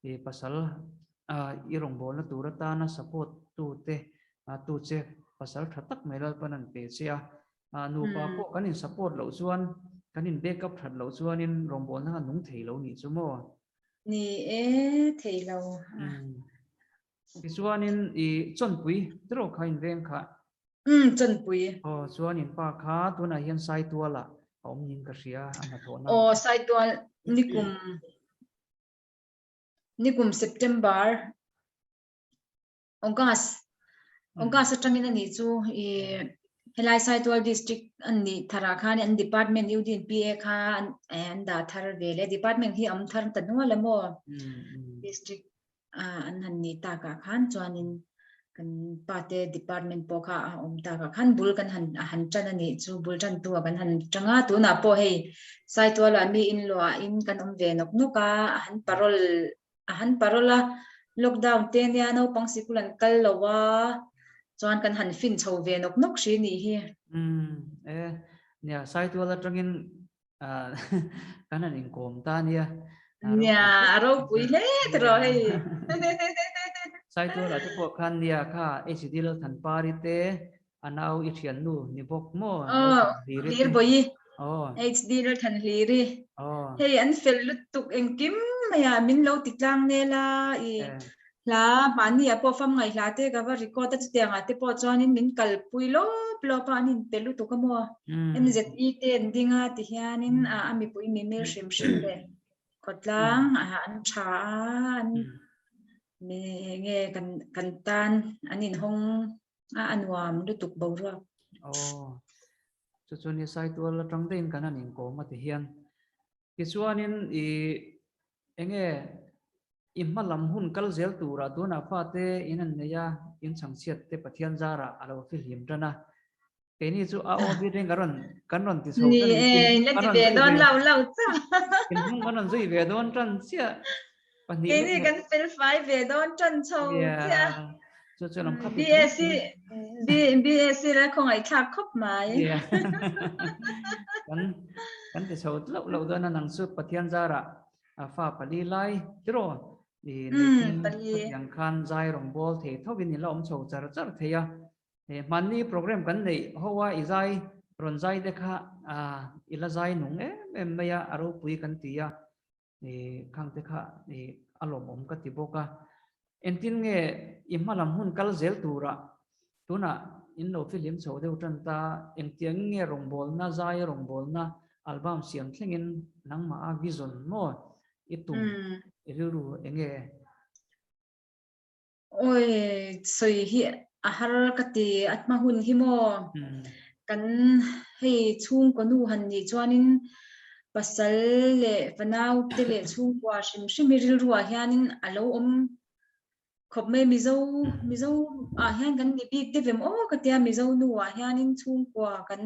a, pasal i rawngbawlna tur atana support tu te tu che pasal tha tak mai Lalpan an pe che a, nupa pawh kan in support loh chuan kan in back up that loh chuanin rawngbawlna kha nung thei lo nih chu maw? Ni e, thei lo. Tichuanin i chawnpui tiraw kha in veng kha? Umm chawnpui. Aw chuan in pa kha tunah hian Saitualah a awm niin ka hria a hnathawhna. Aw Saitual nikum nikum September August August atangin a nih chu i helai Saitual district an nih tharah khan an department UDNPA kha an dah thar ve leh department hi a awm thar ta nual a maw district an han nih takah khan chuanin kan pate department pawh kha a awm takah khan bul kan han a han tan a nih chu bul tantu ah kan han tang a tunah pawh hei Saitualah mi inluah in kan awm ve nawk nawk a a han parole a han parole a lockdown te nia naupang sikul an kal lo a chuan kan han fin chho ve nawk nawk hri nih hi. Umm e nia Saitual atangin kan han inkawm ta nia. Nia, a ropui hle tiraw hei. Saituala te pawh khan nia kha HD Lalthanpari te a nau i thiannu ni bawk maw? Aw, Hlirbawi. Aw. HD Lalthanhliri. Aw. Hei an fel lutuk engkim mai a, min lo ti tlang nel a, i Hla mahni ah pawh fam ngaih hla te ka va record a chutiang ah te pawh chuanin min kalpui lawp lawp a an inpe lutuk a maw MZE te an ding a ti hianin a a mipui mimir hrim hrim leh khawtlang a an tha a an mi nge kan kan tan an inhawng a a nuam lutuk boruak. Aw chu chu ni Saitual atang deuhin kan han inkawm a ti hian Tichuanin i enge i hma lam hun kal zel turah tunah fate in an nei a, in chhangchhiat te Pathian zarah a lo fihlim tan a. Keini chu a aw bik in kan rawn kan rawn ti chho tan in kan rawn zui ve lo lo chiah. In hnung kan rawn zui ve dawn tan chiah. Pahnih Keini kan fel fai ve dawn tan chho chiah. Chu chu lam khap BSc BSc la khawngaih thlak khawp mai. Kan kan ti chho tlo lo dawn a nang chu Pathian zarah a fa pali lai tiraw i nei ang khan zai rawng bawl thei thovin i la awm chho char char thei a. Hmanni program kan neih ho a i zai rawn zai te kha i la zai nung em em mai a, a ropui kan ti a. Khang te kha a lawmawm ka ti bawk a. Engtin nge i hma lam hun kal zel turah tunah in lo fihlim chho deuh tan ta, engtiang nge rawngbawlna, zaia rawngbawlna album siam thlengin nangmah a vision maw i tum i rilru enge? Awi sawi hi a har ka ti a hma hun hi maw kan hei chhungkaw nu han nih chuanin pasal leh fanau te leh chhungkua hrim hrim hi rilru ah hianin a lo awm khawp mai mizo mizo ah hian kan ni bik deuh em aw ka tia mizo nu ah hianin chhungkua kan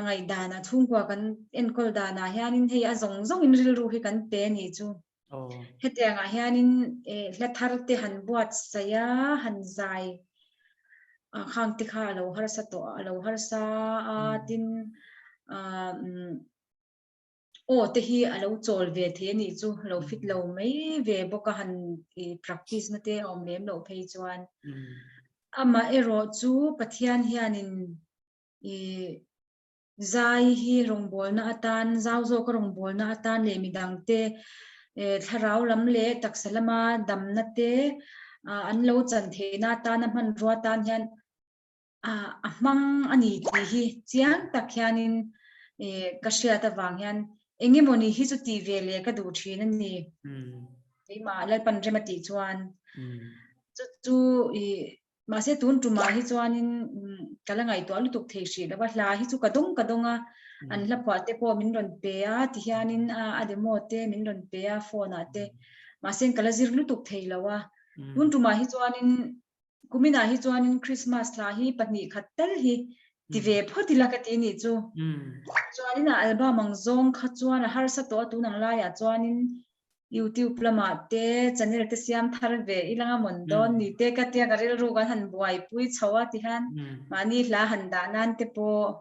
ngaihdan ah chhungkua kan enkawl dan ah hianin hei a zawng zawngin rilru hi kan pe a nih chu. Hetiangah hianin hla thar te han buatsaih a, han zai khang te kha a lo harsa tawh a lo harsa a tin aw te hi a lo chawl ve thei a nih chu a lo fit lo mai ve bawk a han practice na te a awm lem loh phei chuan. Amaherawh chu Pathian hianin ih Zai hi rawngbawlna atan, zau zawka rawngbawlna atan leh midangte thlarau lam leh taksa lama damna te an lo chan theihna atana hmanrua atan hian a hmang a ni tih hi chiang tak hianin ka hriat avang hian eng emawni hi chu tih ve leh ka duh thin a ni. Keimah Lalpan rem a tih chuan chu chu Mahse tun tumah hi chuanin ka la ngaihtuah lutuk thei hrih lo a, hla hi chu ka dawng ka dawng a, an hla phuah te pawh min rawn pe a, tihianin a demo te min rawn pe a phone ah te, mahse ka la zir lutuk thei lo a. Tun tumah hi chuanin kuminah hi chuanin Christmas hla hi pahnih khat tal hi Ti ve phawt ila ka ti nih chu. Chuanin a album ang zawng kha chuan a harsa tawh a tun ang laiah chuanin YouTube lamah te channel te siam thar ve ila nga mawn dawn ni te ka tia ka rilru kan han buaipui chho a tihian mahni hla han dah nan te pawh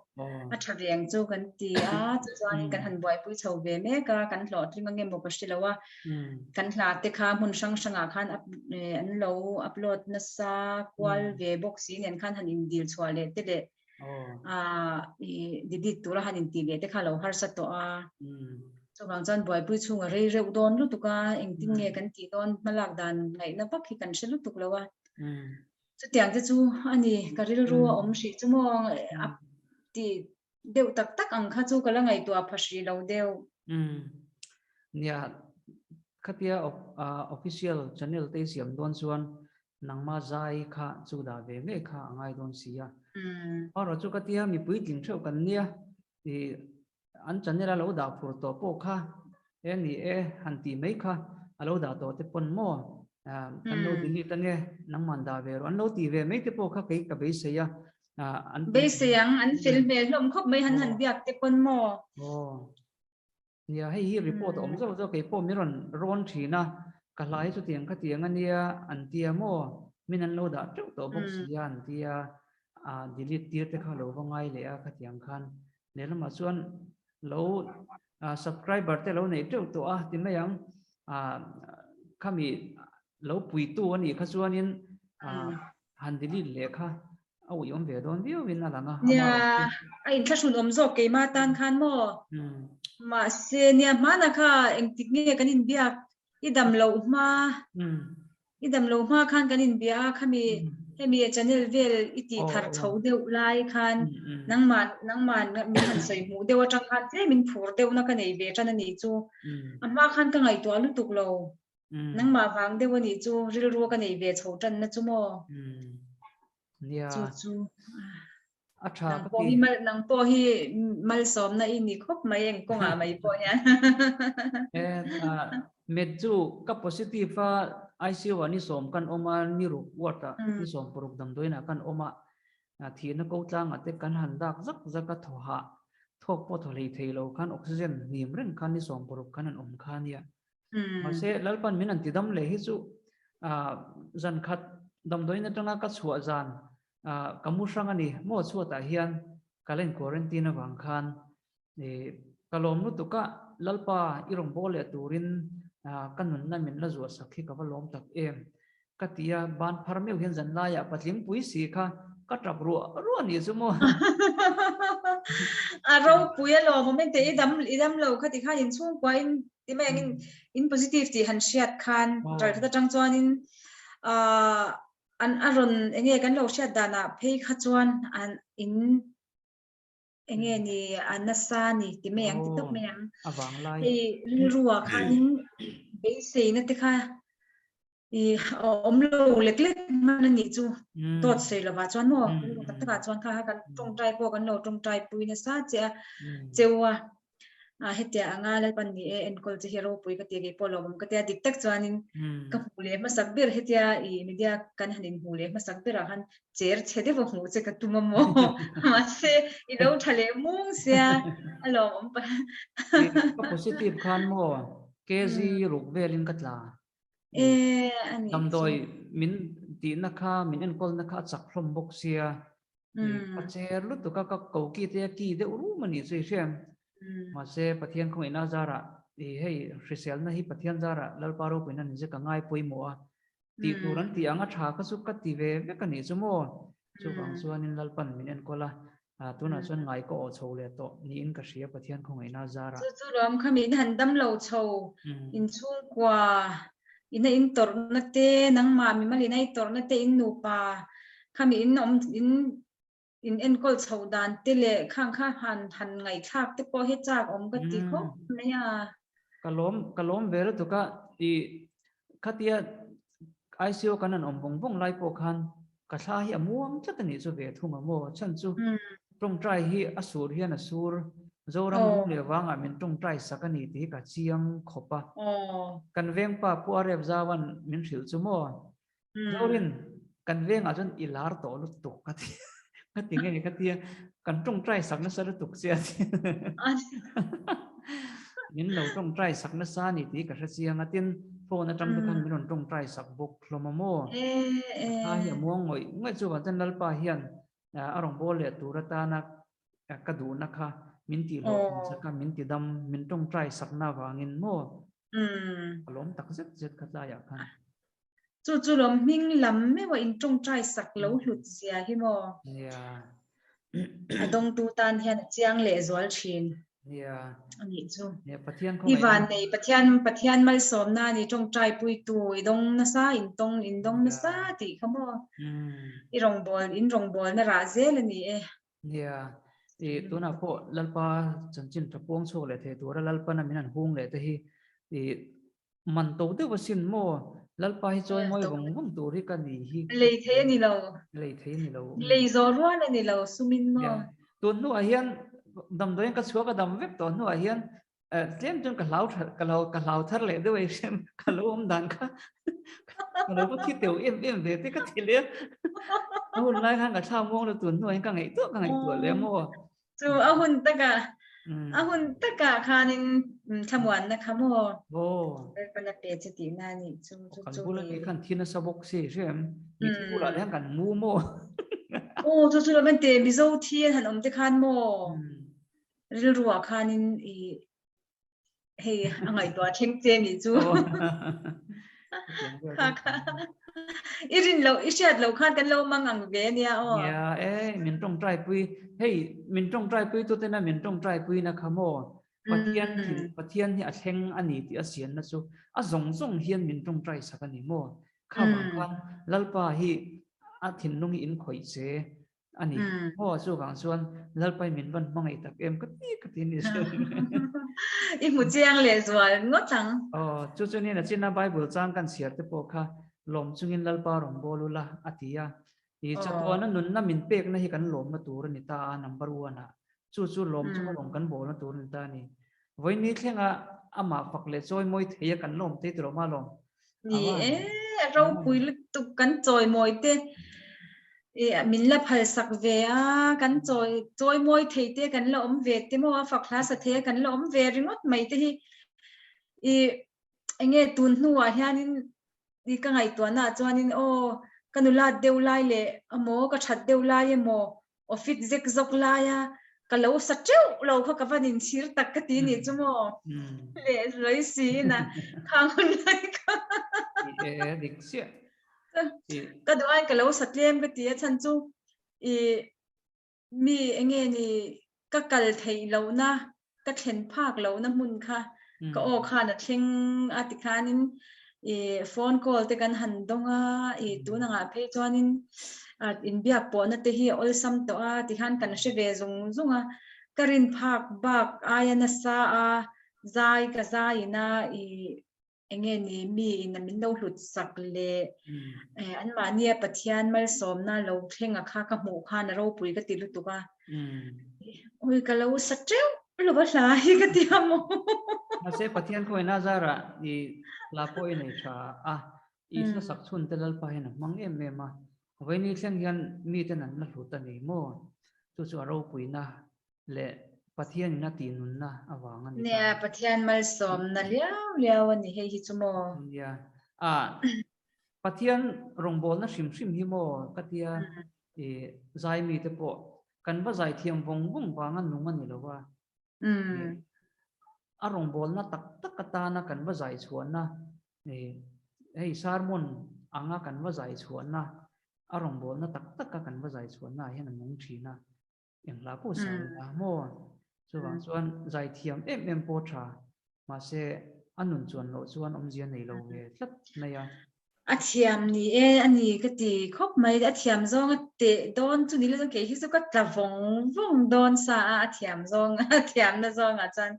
a tha ve ang chu kan ti a chuan kan han buaipui chho ve mek a kan hlawhtling ange maw ka hre lo a kan hla te kha hmun hrang hrangah khan an lo upload nasa kual ve bawk si nen khan han indil chhuah leh te leh i delete tura han intih leh te kha lo harsa tawh a chuvang chuan buaipui chhunga rei reuh dawn lutuk a engtin nge kan tih dawn hmalak dan ngaihna vak hi kan hre lutuk lo a chutiang te chu a ni ka rilru a awm hrih chu maw a ti deuh tak tak ang kha chu ka la ngaihtuah pha hrih lo deuh. Umm. Nia, khatia official channel te i siam dawn chuan nangma zai kha chu dah ve ngei kha a ngai dawn si a. Erawh chu khatia mipui tling theuh kan nia, i an channel a lo dah phur tawh pawh kha e ni e han tih mai kha a lo dah tawh te pawn maw kan lo delete ange nangman dah ve rawh an lo tih ve mai te pawh kha kei ka beisei a an beisei ang an fel hmel hlawm khawp mai han han biak te pawn maw aw nia hei hi report a awm zauh zauh kei pawh min rawn rawn thin a ka hlai chu tiang kha tiang ania an tia maw min an lo dah teuh tawh bawk sia an tia a delete tir te kha lo va ngai leh a khatiang khan lehlamah chuan lo subscriber te lo neih teuh tawh a ti mai ang khami lo puitu a nih kha chuanin han delete leh kha a ui awm ve dawn viau in a lang a. Nia, a inthlahrun awm zawk keima tan khan maw? Mahse nia hmana kha engtik nge kan inbiak i dam loh hma i dam loh hma khan kan inbia a khami hemi channel vel i tih thar chho deuh lai khan nangmah nangmah min han sawi hmuh deuh atang khan tlem in phur deuhna ka nei ve tan a nih chu a hma khan ka ngaihtuah lutuk lo nangmah vang deuh a nih chu rilru ka nei ve chho tanna chu maw Nia. Chu chu. A tha ka ti. Nang pawh hi malsawmna i ni khawp mai eng kawngah mai pawh hian. Eh, med chu ka positive a ICU ah ni sawm kan awm a, ni ruk ward ah ni sawm paruk damdawiin ah kan awm a, thihna ko tlangah te kan han dak zak zak a thaw hah thawk pawh thaw hlei thei lo khan oxygen hnim reng khan ni sawm paruk khan an awm kha nia. Mahse Lalpan min an ti dam leh hi chu zan khat damdawiin atanga ka chhuah zan ka mu hrang a ni maw chhuatah hian ka la in quarantine avang khan ka lawm lutuk a Lalpa i rawn bawl leh turin ka nunna min la zuah sak hi ka va lawm tak em Ka ti a, ban phar meuh hian zan laiah patling pui si kha ka tap ruah ruah nih chu maw. A ropui a lawm awm engte i dam i dam lo kha ti khan in chhungkua in ti mai ang in in positive tih han hriat khan ral khat atang chuan in an a rawn enge kan lo hriat danah phei kha chuan an in enge ni a nasa ni ti mai ang ti tawp mai ang hei rilruah khanin beiseina te kha i awm lo lek lek hman a nih chu dawt sawi lovah chuan maw rilru tak takah chuan kha kha kan tawngtai pawh kan lo tawngtai pui nasa che a cheu a a hetia anga Lalpan ni e enkawl che hi ropui ka ti kei pawh lawmawm ka tia dik tak chuanin ka hmu leh hmasak ber hetia i media kan han inhmu leh hmasak berah khan cher chhe deuh a hmuh che ka tum a maw mahse i lo tha leh mung sia a lawmawm pa ka positive khan maw kg ruk velin ka tla e ani damdawi min tihna kha min enkawlna kha a chak hlawm bawk sia Ka cher lutuk a, ka koki te a ki deuh rum a nih chu i hriam. Mahse Pathian khawngaihna zarah i hei hriselna hi Pathian zarah Lalpa ropuina ni che ka ngai pawimawh a. Tih tur an tih ang a tha kha chu ka ti ve vek a nih chu maw. Chuvang chuanin Lalpan min enkawl a, tunah chuan ngai ka awh chho leh tawh niin ka hria Pathian khawngaihna zarah. Chu chu lawm kha min han dam lo chho inchhungkua ina in tawrhna te nangmah mimal ina i tawrhna te in nupa Khami in awm in in enkawl chho dan te leh khang kha han han ngaihthlak te pawh hi chak awm ka ti khawp mai a. Ka lawm ka lawm ve lutuk a i khatia ICU kan han awm vawng vawng lai pawh khan ka thla hi a muang tlat a nih chu ve thung a maw chhan chu tawngtai hi a sur hian a sur Zoram lung leh vangah min tawngtai sak a ni tih hi ka chiang khawp a. Kan vengpa Pu Arep Zauan min hrilh chu maw Zorin, kan vengah chuan i lar tawh lutuk ka ti. Ka ti nge ka tia kan tawngtai sak nasa lutuk che a ti. Min lo tawngtai sak nasa ni tih ka hre chiang a tin phone atang te khan min rawn tawngtai sak bawk hlawm a maw. A hi a muang ngawih ngawih chu vang chuan Lalpa hian a rawn bawl leh tur atana ka duhna kha min tih hlawh sak a min ti dam min tawngtai sakna avangin maw a lawm tak zet zet kha tlaiah khan. Chu chu lawm hming lam meuh a in tawngtai sak lo hlut zia hi maw? A dawngtu tan hian a chiang leh zual thin. A nih chu. I van nei Pathian Pathian malsawmna a ni tawngtai puitu i dawng nasa in tawng in dawng nasa tih kha maw? I rawngbâwl in rawngbâwlna rah zel a ni e. Nia, i tunah pawh Lalpa chanchin tha puang chhuak leh thei tura Lalpana min han hung leh te hi i Man to deuh asin maw? Lalpa hi chawi mawi vawng vawng tur hi ka ni hi. Lei thei a ni lo. Lei thei a ni lo. Lei zawh rual a ni lo sumin maw? Tun hnuah hian damdawiin ka chhuak a dam vek tawh hnuah hian tlem chuan ka hlau tha ka lo ka hlau thar leh deuh ei hrem ka lo awm dan kha ka lo va thi teuh em em ve te ka ti leh a hun lai khan ka thla muang lo tun hnuah hian ka ngaihtuah ka ngaihtuah leh maw? Chu a hun taka a hun taka khanin thlamuanna kha maw Lalpan a pe che tihna a nih chu chu chu kan bula khan thi nasa bawk si hrem mi thi bulah hian kan mu maw aw chu chu lo te Mizo thi an han awm te khan maw rilruah khanin i hei a ngaihtuah thleng che ni chu kha kha i rin lo i hriat lo khan kan lo mang ang ve nia aw ya e min tong trai pui hei min tong trai pui tu tena min tong trai pui na kha maw pathian thin pathian hi a thleng ani ti a sian na chu a zawng zawng hian min tong trai sak ani maw kha bang khan lalpa hi a thinlung hi in khawih che A ni. Aw, chuvang chuan Lalpai min van hmangaih tak em ka ti ka ti ni. I hmu chiang leh zual ngawt ang. Aw, chu chu nia nachina Bible chang kan chhiar te pawh kha lawm chungin Lalpa rawn bawl ula a ti a. I chatuana nunna min pekna hi kan lawmna tur a ni ta a, number one ah. Chu chu lawm chunga lawm kan bawlna tur a ni ta a ni. Vawiin ni thlenga amah fak leh chawi mawi thei a kan lawm thei tawh ma lawm. Ni e, ropui lutuk kan chawi mawi te i min la phal sak ve a, kan chawi chawi mawi thei te kan la awm ve te maw a fak hla sa thei a kan la awm ve ringawt mai te hi i enge tun hnuah hianin i ka ngaihtuahna ah chuanin aw ka nulat deuh lai leh emaw ka that deuh lai emaw office zek zawk laia ka lo sa teuh lo kha ka van inchhir tak ka ti nih chu maw leh hloi si ina khang hun lai kha e dik chiah ka duh aiin ka lo sa tlem ka ti a chhan chu i mi enge ni ka kal theih lohna ka thlen phak lohna hmun kha ka aw khan a thleng a tikhanin i phone call te kan han dawng a i tun angah phei chuanin inbiak pawhna te hi a awlsam tawh a tikhan kan hre ve zung zung a ka rin phak bak aia nasa a zai ka zai ina i Enge ni mi in a min lo hlut sak le an mahnia Pathian malsawmna lo thleng a kha ka hmuh khan a ropui ka ti lutuk a. Ui ka lo sa teuh lo va hla hi ka ti a maw. Mahse Pathian khawina zarah i hla pawh i nei tha a, i hla sak chhun te Lalpa hian a hmang em em a. Vawiini thleng hian miten an la hlut a ni maw? Chu chu a ropuina leh Pathian in a tih nunna avang a ni ta. Nia, Pathian malsawmna liau liau a ni hei hi chu maw? Nia, ah, Pathian rawngbawlna hrim hrim hi maw ka tia i zai mite pawh kan va zai thiam vawng vawng vanga nung a ni lo a. A rawngbawlna tak tak atana kan va zai chhuahna hei sermon anga kan va zai chhuahna a rawngbawlna tak taka kan va zai chhuahna ah hian a nung thin a. Eng hla pawh sa ila maw? Chuvang chuan zai thiam em em pawh tha, mahse a nun chuan loh chuan awmzia nei lo ve tlat mai a. A thiam ni e a ni ka ti khawp mai, a thiam zawng a teh dawn chu ni lo chuan kei hi chu ka tla vawng vawng dawn sa a, a thiam zawng a thiamna zawngah chuan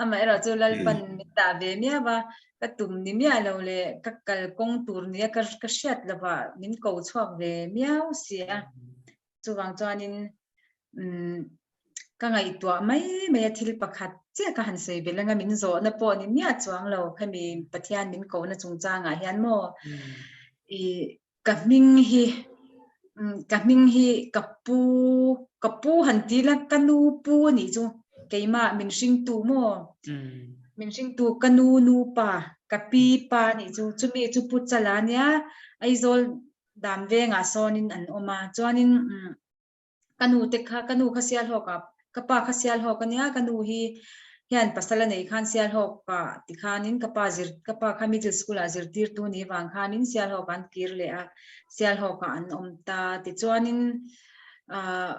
amaherawhchu Lalpan min dah ve miau a, ka tum ni miah lo leh ka kalkawng tur nia ka hriat lovah min ko chhuak ve miau si a. Chuvang chuanin umm ka ngaihtuah mai mai a thil pakhat chiah ka han sawi belh anga min zawhna pawh ni miah chuang lo hemi Pathian min kohna chungchangah hian maw i ka hming hi. Ka hming hi ka pu, ka pu han ti la, ka nu pu a nih chu, keimah min hringtu maw? Min hringtu ka nu nu pa, ka pi pa a nih chu, chumi chu Pu Chala a nia, Aizawl dan vengah sawnin an awm a, chuanin ka nu te kha, ka nu kha Sialhawkah, ka pa kha Sialhawk a nia, ka nu hi hian pasal a neih khan Sialhawkah tikhanin ka pa zir, ka pa kha middle school ah zirtirtu ni vang khanin Sialhawkah an kir leh a, Sialhawkah an awm ta. Tichuanin ah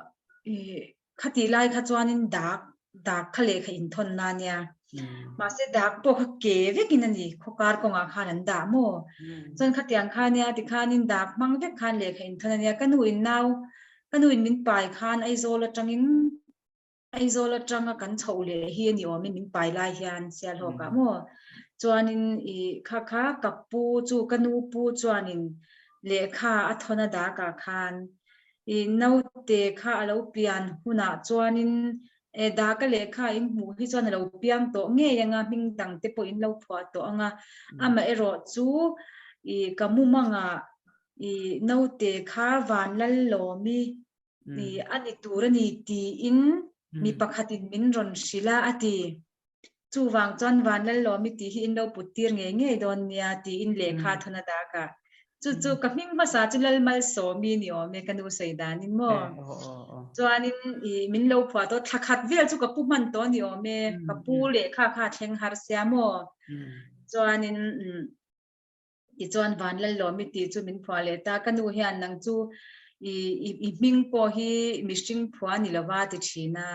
ih khatih lai kha chuanin dak, dak kha lehkha inthawnna a nia. Mahse dak pawh kha ke vekin a ni, khawkar kawngah khan an dah maw? Chuan khatiang kha nia tikhanin dak hmang vek khan lehkha inthawn a nia. Ka nu in nau, ka nu in min pai khan Aizawl atangin Aizawl atanga kan chhoh leh hi a ni awmin min pai lai hian Sialhawkah maw? Chuanin i kha kha ka pu chu ka nu pu chuanin lehkha a thawn a dakah khan i naute kha a lo pian hunah chuanin e daka lehkha in hmuh hi chuan a lo piang tawh ngei anga hming dang te pawh in lo phuah tawh anga amaherawh chu i ka mumangah i naute kha Vanlallawmi i a ni tur a ni tiin mi pakhatin min rawn hrilh a a ti. Chuvang chuan Vanlallawmi tih hi in lo put tir ngei ngei dawn nia tiin lehkha thawn a dak a. Chu chu ka hming hmasa chu Lalmalsawmi ni awm e ka nu sawi danin maw. Chuanin i min lo phuah tawh thla khat vel chu ka pu hman tawh ni awm e ka pu lehkha kha a thleng har sia maw. Chuanin Tichuan Vanlallawmi tih chu min phuah leh ta. Ka nu hian nang chu i i hming pawh hi mihring phuah ni lova ti thin a.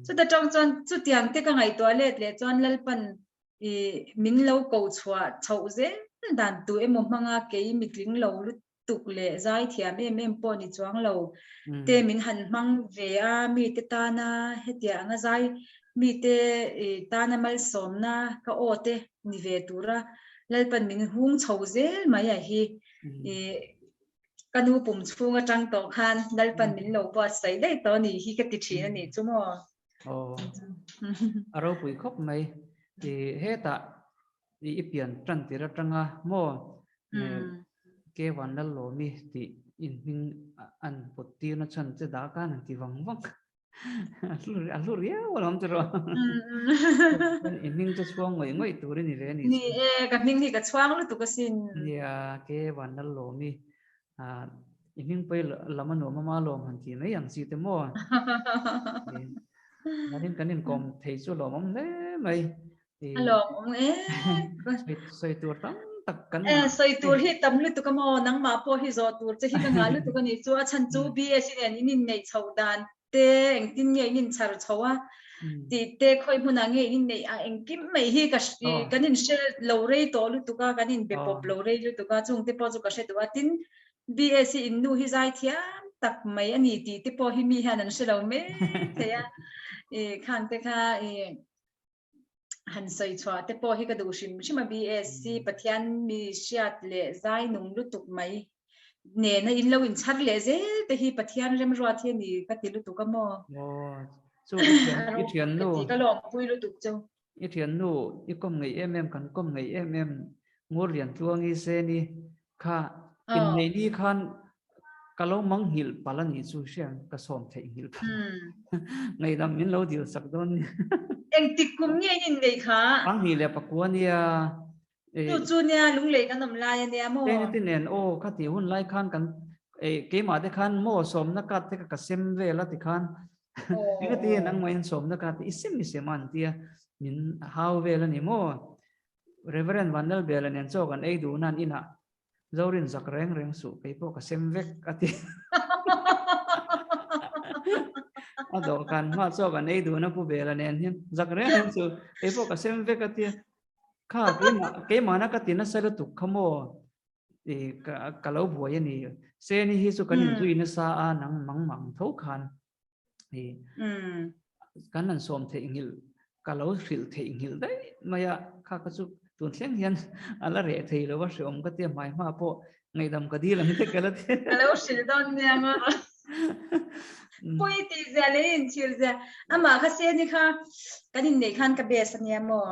Chuta tang chuan chutiang te ka ngaihtuah let leh chuan Lalpan i min lo ko chhuah chhoh zel dan tu emaw hmanga kei mitling lo lutuk leh zaithiam em em pawh ni chuang lo te min han hmang ve a, mite tana hetiang anga zai mite tana malsawmna ka aw te ni ve tura Lalpan min hung chho zel mai a hi. I ka nu pum chhung atang tawh khan Lalpan min lo buatsaih daih tawh a nih hi ka ti thin a nih chu maw. Aw, a ropui khawp mai. I hetah i pian tan tir atanga maw ke van Lallawmi tih inhming an put tirna chhan che dah khan an ti vang vang. A hlu riau alawm chu rawh. I hming chu chhuang ngawih ngawih tur i ni ve a ni. Ni e, ka hming hi ka chhuang lutuk asin. Nia, ke van lal lawm i. I hming pawi lam a nuam ama lawm han ti mai ang chi te maw. Nanin kan inkawm thei chu lawmawm hle mai. A lawmawm e. Sawi tur tam tak kan ngah. Sawi tur hi tam lutuk a maw? Nangmah pawh hi zawh tur che hi ka ngah lutuk a nih chu. A chhan chu BSc nen in inneih chho dan te, engtin nge in inchhar chho a tih te, khawi hmunah nge in inneih a, engkim mai hi ka kan inhre lo rei tawh lutuk a, kan inbe pawp lo rei lutuk a, chungte pawh chu ka hre duh a. Tin, BSc in nu hi zai thiam tak mai a ni tih te pawh hi mi hian an hre lo mai thei a. Khang te kha i han sawi chhuah te pawh hi ka duh hrim hrim a BSc Pathian mi hriat leh zai nung lutuk mai nena in lo inchhar leh zel te hi Pathian remruat hi a ni ka ti lutuk a maw. Aw, chu i thian i thiannu ka lawmpui lutuk chu. I thiannu i kawm ngei em em kan kawm ngei em em Ngurliantluangi Seni Kha inneih ni khan ka lo mang nghilh palh a nih chu hriat ka sawm theih nghilh palh. Ngaihdam min lo dil sak dawn nia. Engtik kum nge in inneih kha? Panghnih leh pakua nia. Chu chu nia lunglei kan awm lai a nia maw? Teng ti nen aw kha tih hun lai khan kan keimah te khan maw sawmna card te kha ka sem vel a ti khan engati nge nangmah in sawmna card te i sem i sem a an tia min hau vel a ni maw? Reverend Vanlalbela nen chaw kan ei duh nan inah Zorin zak reng reng suh kei pawh ka sem vek a ti. A dawhkan hma chaw kan ei duhna Pu Bela nen hian zak reng reng suh kei pawh ka sem vek a ti. Kha keimah keimahna ka ti nasa lutuk kha maw i ka ka lo buai a ni. Seni hi chu kan inzui nasa a nang mang mang tho khan i kan han sawm theih nghilh ka lo hrilh theih nghilh daih mai a kha ka chu tun thleng hian a la reh thei lo a hreawm ka tia hmai hma pawh ngaihdam ka dil ang te ka la ti ka lo hrilh dawn nia maw pui ti zia leh in thil zia amah kha se ni kha kan inneih khan ka best ania maw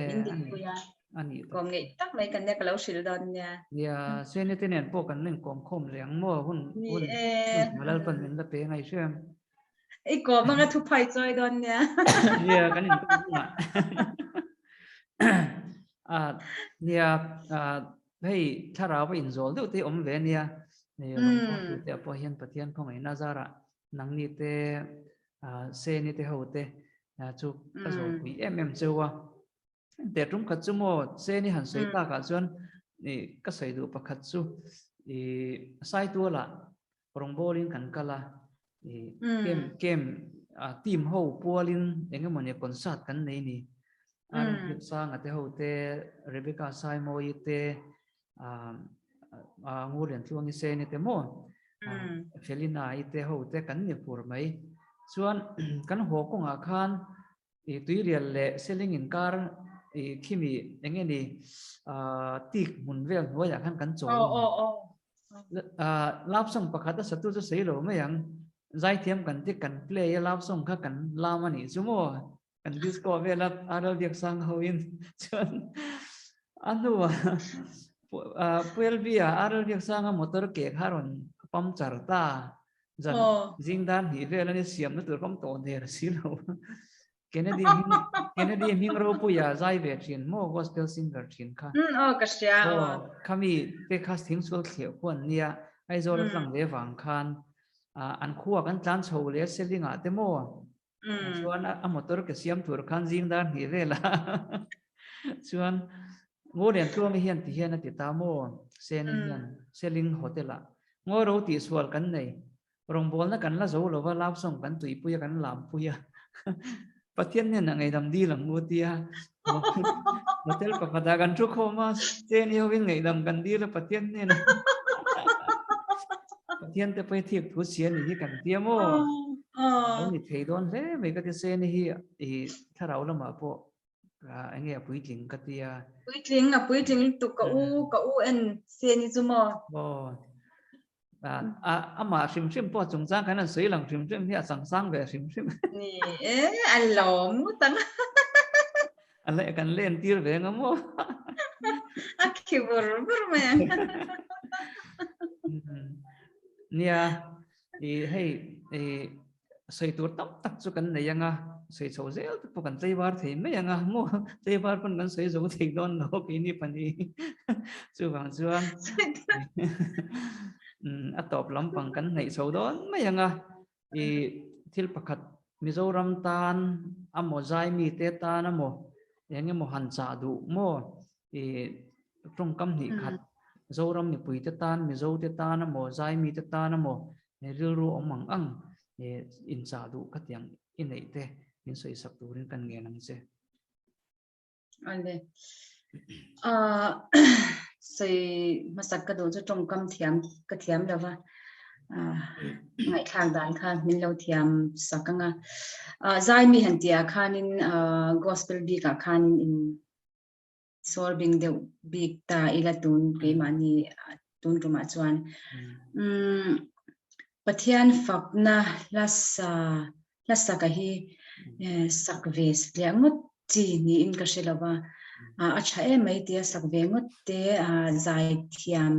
min dik pui a. A nih tak. Kawm ngeih tak mai kan nia ka lo hrilh dawn nia. Nia, Seni te nen pawh kan la inkawm khawm leh ang maw? Hun Ni hun e. hun Lalpan min la pe ngai hriam. I kawm anga thuphai chawi dawn nia. Nia, kan inkawm hunah. Ah, nia, ah, hei thlarau a inzawl deuh te awm ve nia. Hei rawngbawltu te ah pawh hian Pathian khawngaihna zarah nangni te, ah, Seni te ho te chu ka zawlpui em em cheu a. Te tum khat chu maw Seni han sawi takah chuan i ka sawi duh pakhat chu i Saitualah rawngbawlin kan kal a, i kem kem team ho pualin eng emaw ni concert kan nei ni. Arun Sanga te ho te, Rebecca Saimawii te, Ngurliantluangi Seni te maw Felina i te ho te kan ni fur mai. Chuan kan haw kawngah khan I tuirial leh seling inkar i khimi eng nge ni tik hmun vel hnuaiah khan kan chawl a ni. Love song pakhat a satu chu sawi lo mai ang. Zaithiam kan ti kan play a love song kha kan lam a nih chu maw? Kan disco vel a RL Biaksang hoin chuan a hnuah Pu LB a RL Biaksanga motor ke kha rawn puncture ta. Zan zing dan hnih vel ani siamna tur kawm tawh der si lo. Kennedy hming Kennedy hming ropuia zai ve thin maw gospel singer thin kha. Mm aw ka hria aw. Aw khami te kha thing sual thliah khu an nia Aizawl a tlang ve vang khan an khua kan tlan chho leh Seling ah te maw Chuan a motor ke siam tur khan zing dar hnih vel a. Chuan Ngaw Lian Tluangi hian ti hian a ti ta maw? Seni hian Seling Hotel ah Ngaw ro tih sual kan nei. Rawngbawlna kan la zo lova love song kan tuipui a kan lampui a. Pathian hnenah ngaihdam dil ang u tia hotel pakhatah kan thu khawm a, Seni hovin ngaihdam kan dil a Pathian hnenah. Pathian te pawh hi thik thu chhia ni hi kan tia maw? Lo ni thei dawn hle mai ka ti Seni hi i thlarau lamah pawh eng nge a puitling ka tia. Puitling a puitling lutuk ka u ka u en Seni chu maw? Aw amah hrim hrim pawh chungchang kan han sawi lang hrim hrim hi a changchang ve hrim hrim. Ni e a lawm ngawt ang. A leh kan len tir ve nga maw? A khi vur vur mai ang. Nia, i hei i sawi tur tam tak chu kan nei anga, sawi chho zel te pawh kan tlaivar thei mai anga maw? Tlaivar pawn kan sawi zo thei dawn lo keini pahnih. Chuvang chuan a tawp lampang kan hnaih chho dawn mai anga. I thil pakhat Mizoram tan amaw Zaimi te tan amaw eng emaw han chah duh maw i tawngkam hnih khat Zoram mipui te tan Mizo te tan amaw Zaimi te tan amaw rilru awm ang ang in chah duh khatiang i neih te min sawisak turin kan ngen ang che. Ale. Sawi hmasak ka duh chu tawngkam thiam ka thiam lova. Ngaihthlak dan kha min lo thiam sak anga. Zai mi han tia khanin gospel bikah khanin in sawr bing deuh bik ta ila tun keimahni tun tumah chuan. Pathian fakna hla sa hla saka hi sak ve tliah ngawt chi niin ka hre lo va, a tha em mai tia sak ve ngawt te zai thiam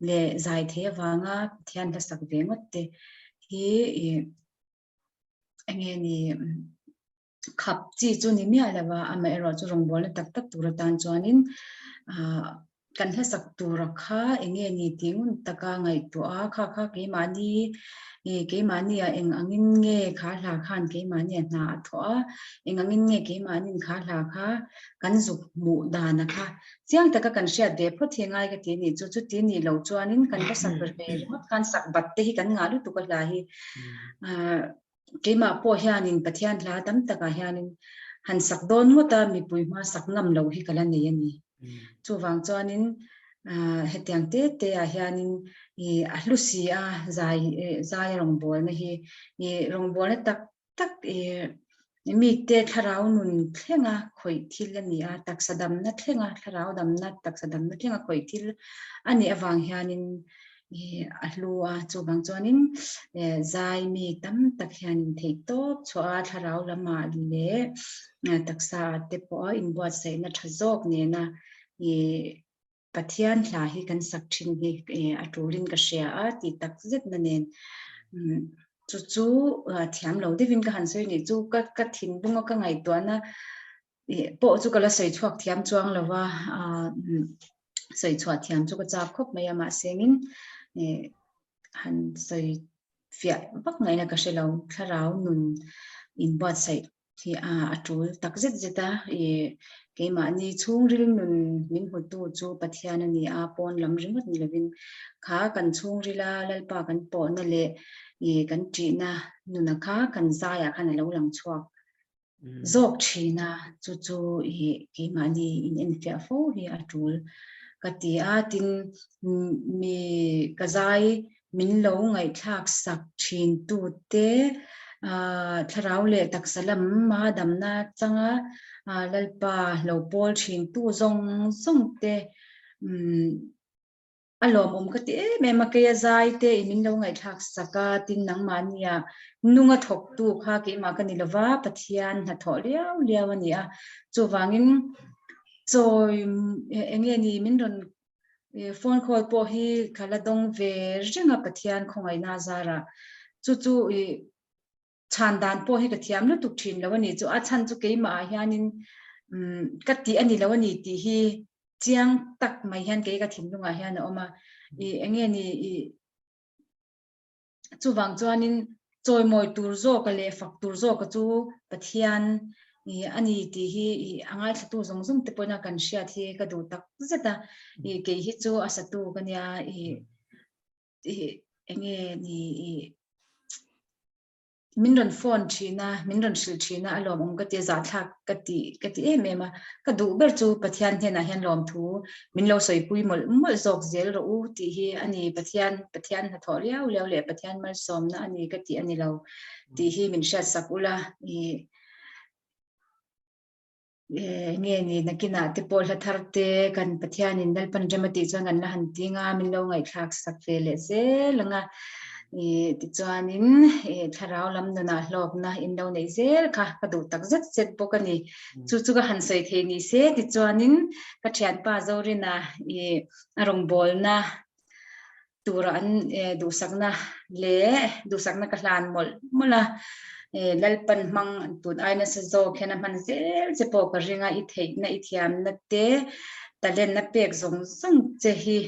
leh zai thei avanga Pathian hla sak ve ngawt te hi eng nge ni khap chi chu ni miah lo va, amaherawh chu rawngbawlna tak tak tur atan chuanin ah kan hlasak tura kha eng nge ni tih ngun taka ngaihtuah a, kha kha keimahni ih keimahni ah eng angin nge kha hla khan keimahni ah hna a thawh a, eng angin nge keimahnin kha hla kha kan zuk hmuh dana kha chiang taka kan hriat ve phawt hi ngai ka ti a nih chu, chuti nih loh chuanin kan va sak ve ringawt khan sak bat te hi kan ngah lutuk a hla hi ah. Keimah pawh hianin Pathian hla tam takah hianin han sak dawn ngawt a, mipui hma sak ngam loh hi ka la nei a ni. Chuvang chuanin hetiang te te ah hianin a hlu si a, zai zai rawngbawlna hi rawngbawlna tak tak mite thlarau nun thlenga khawih thil a ni a, taksa damna thlenga thlarau damna taksa damna thlenga khawih thil a nih avang hianin. a hlu a, chuvang chuanin zai mi tam tak hianin theihtawp chhuah a thlarau lamah leh taksa ah te pawh a inbuatsaihna tha zawk nena ih Pathian hla hi kan sak thin hi a tulin ka hria a tih tak zetna nen chu chu thiam lo deuhin ka han sawi nih chu ka ka thinlunga ka ngaihtuahna pawh chu ka la sawi chhuak thiam chuang lo va, sawi chhuah thiam chu ka chak khawp mai a mahsengin han sawi fiah vak ngaihna ka hre lo thlarau nun inbuatsaih hi a tul tak zet zet a, keimahni chhungril nun min hmutu chu Pathian a ni a, pawn lam ringawt ni lovin kha kan chhungrila Lalpa kan pawhna leh kan ṭihna nuna kha kan zaiah khan a lo lang chhuak zawk thin a, chu chu i keimahni in enfiah fo hi a tul ka ti a, tin mi ka zai min lo ngaihthlak sak thin tu te thlarau leh taksa lama damna changa Lalpa lo pawl thin tu zawng zawng te A lawmawm ka ti em em a, keia zai te i min lo ngaihthlak sak a, tin nangmahnia nunga thawktu kha keimah ka ni lova, Pathian hnathawh liau liau a ni a, chuvangin chawi eng nge ni min rawn phone call pawh hi ka la dawng ve reng a Pathian khawngaihna a zarah chu chu i chhan dan pawh hi ka thiam lutuk thin lo a ni chu a chhan chu keimah ah hianin umm ka tih a ni lo a ni tih hi chiang tak mai hian kei ka thinlungah hian a awm a i enge ni i chuvang chuanin chawimawi tur zawka leh fak tur zawka chu Pathian i a ni tih hi i a ngaithlatu zawng zawng te pawhin a kan hriat hi ka duh tak zet a i kei hi chu a satu ka nia i i enge ni i min rawn phone thin a, min rawn hrilh thin a, a lawmawm ka ti a, zahthlak ka ti ka ti em em a, ka duh ber chu Pathian hnenah hian lawmthu min lo sawipui mawlh mawlh zawk zel rawh u tih hi a ni, Pathian Pathian hnathawh liau liau leh Pathian malsawmna a ni ka tih a ni lo tih hi min hriatsak ula i Nge ni nakinah te pawh hla thar te kan Pathianin Lalpan rem a tih chuan kan la han ting a, min lo ngaihthlak sak ve leh zel ang a. Tichuanin thlarau lam nunah hlawkna in lo neih zel kha ka duh tak zet zet bawk a ni. Chu chu ka han sawi thei ni se tichuanin ka thianpa Zorina a rawngbawlna tura an duhsakna leh duhsakna ka hlan mawlh mawlh a, Lalpan hmang tun ai nasa zawk hian a hman zel che pawh ka ring a, i theihna i thiamna te talent a pek zawng zawng che hi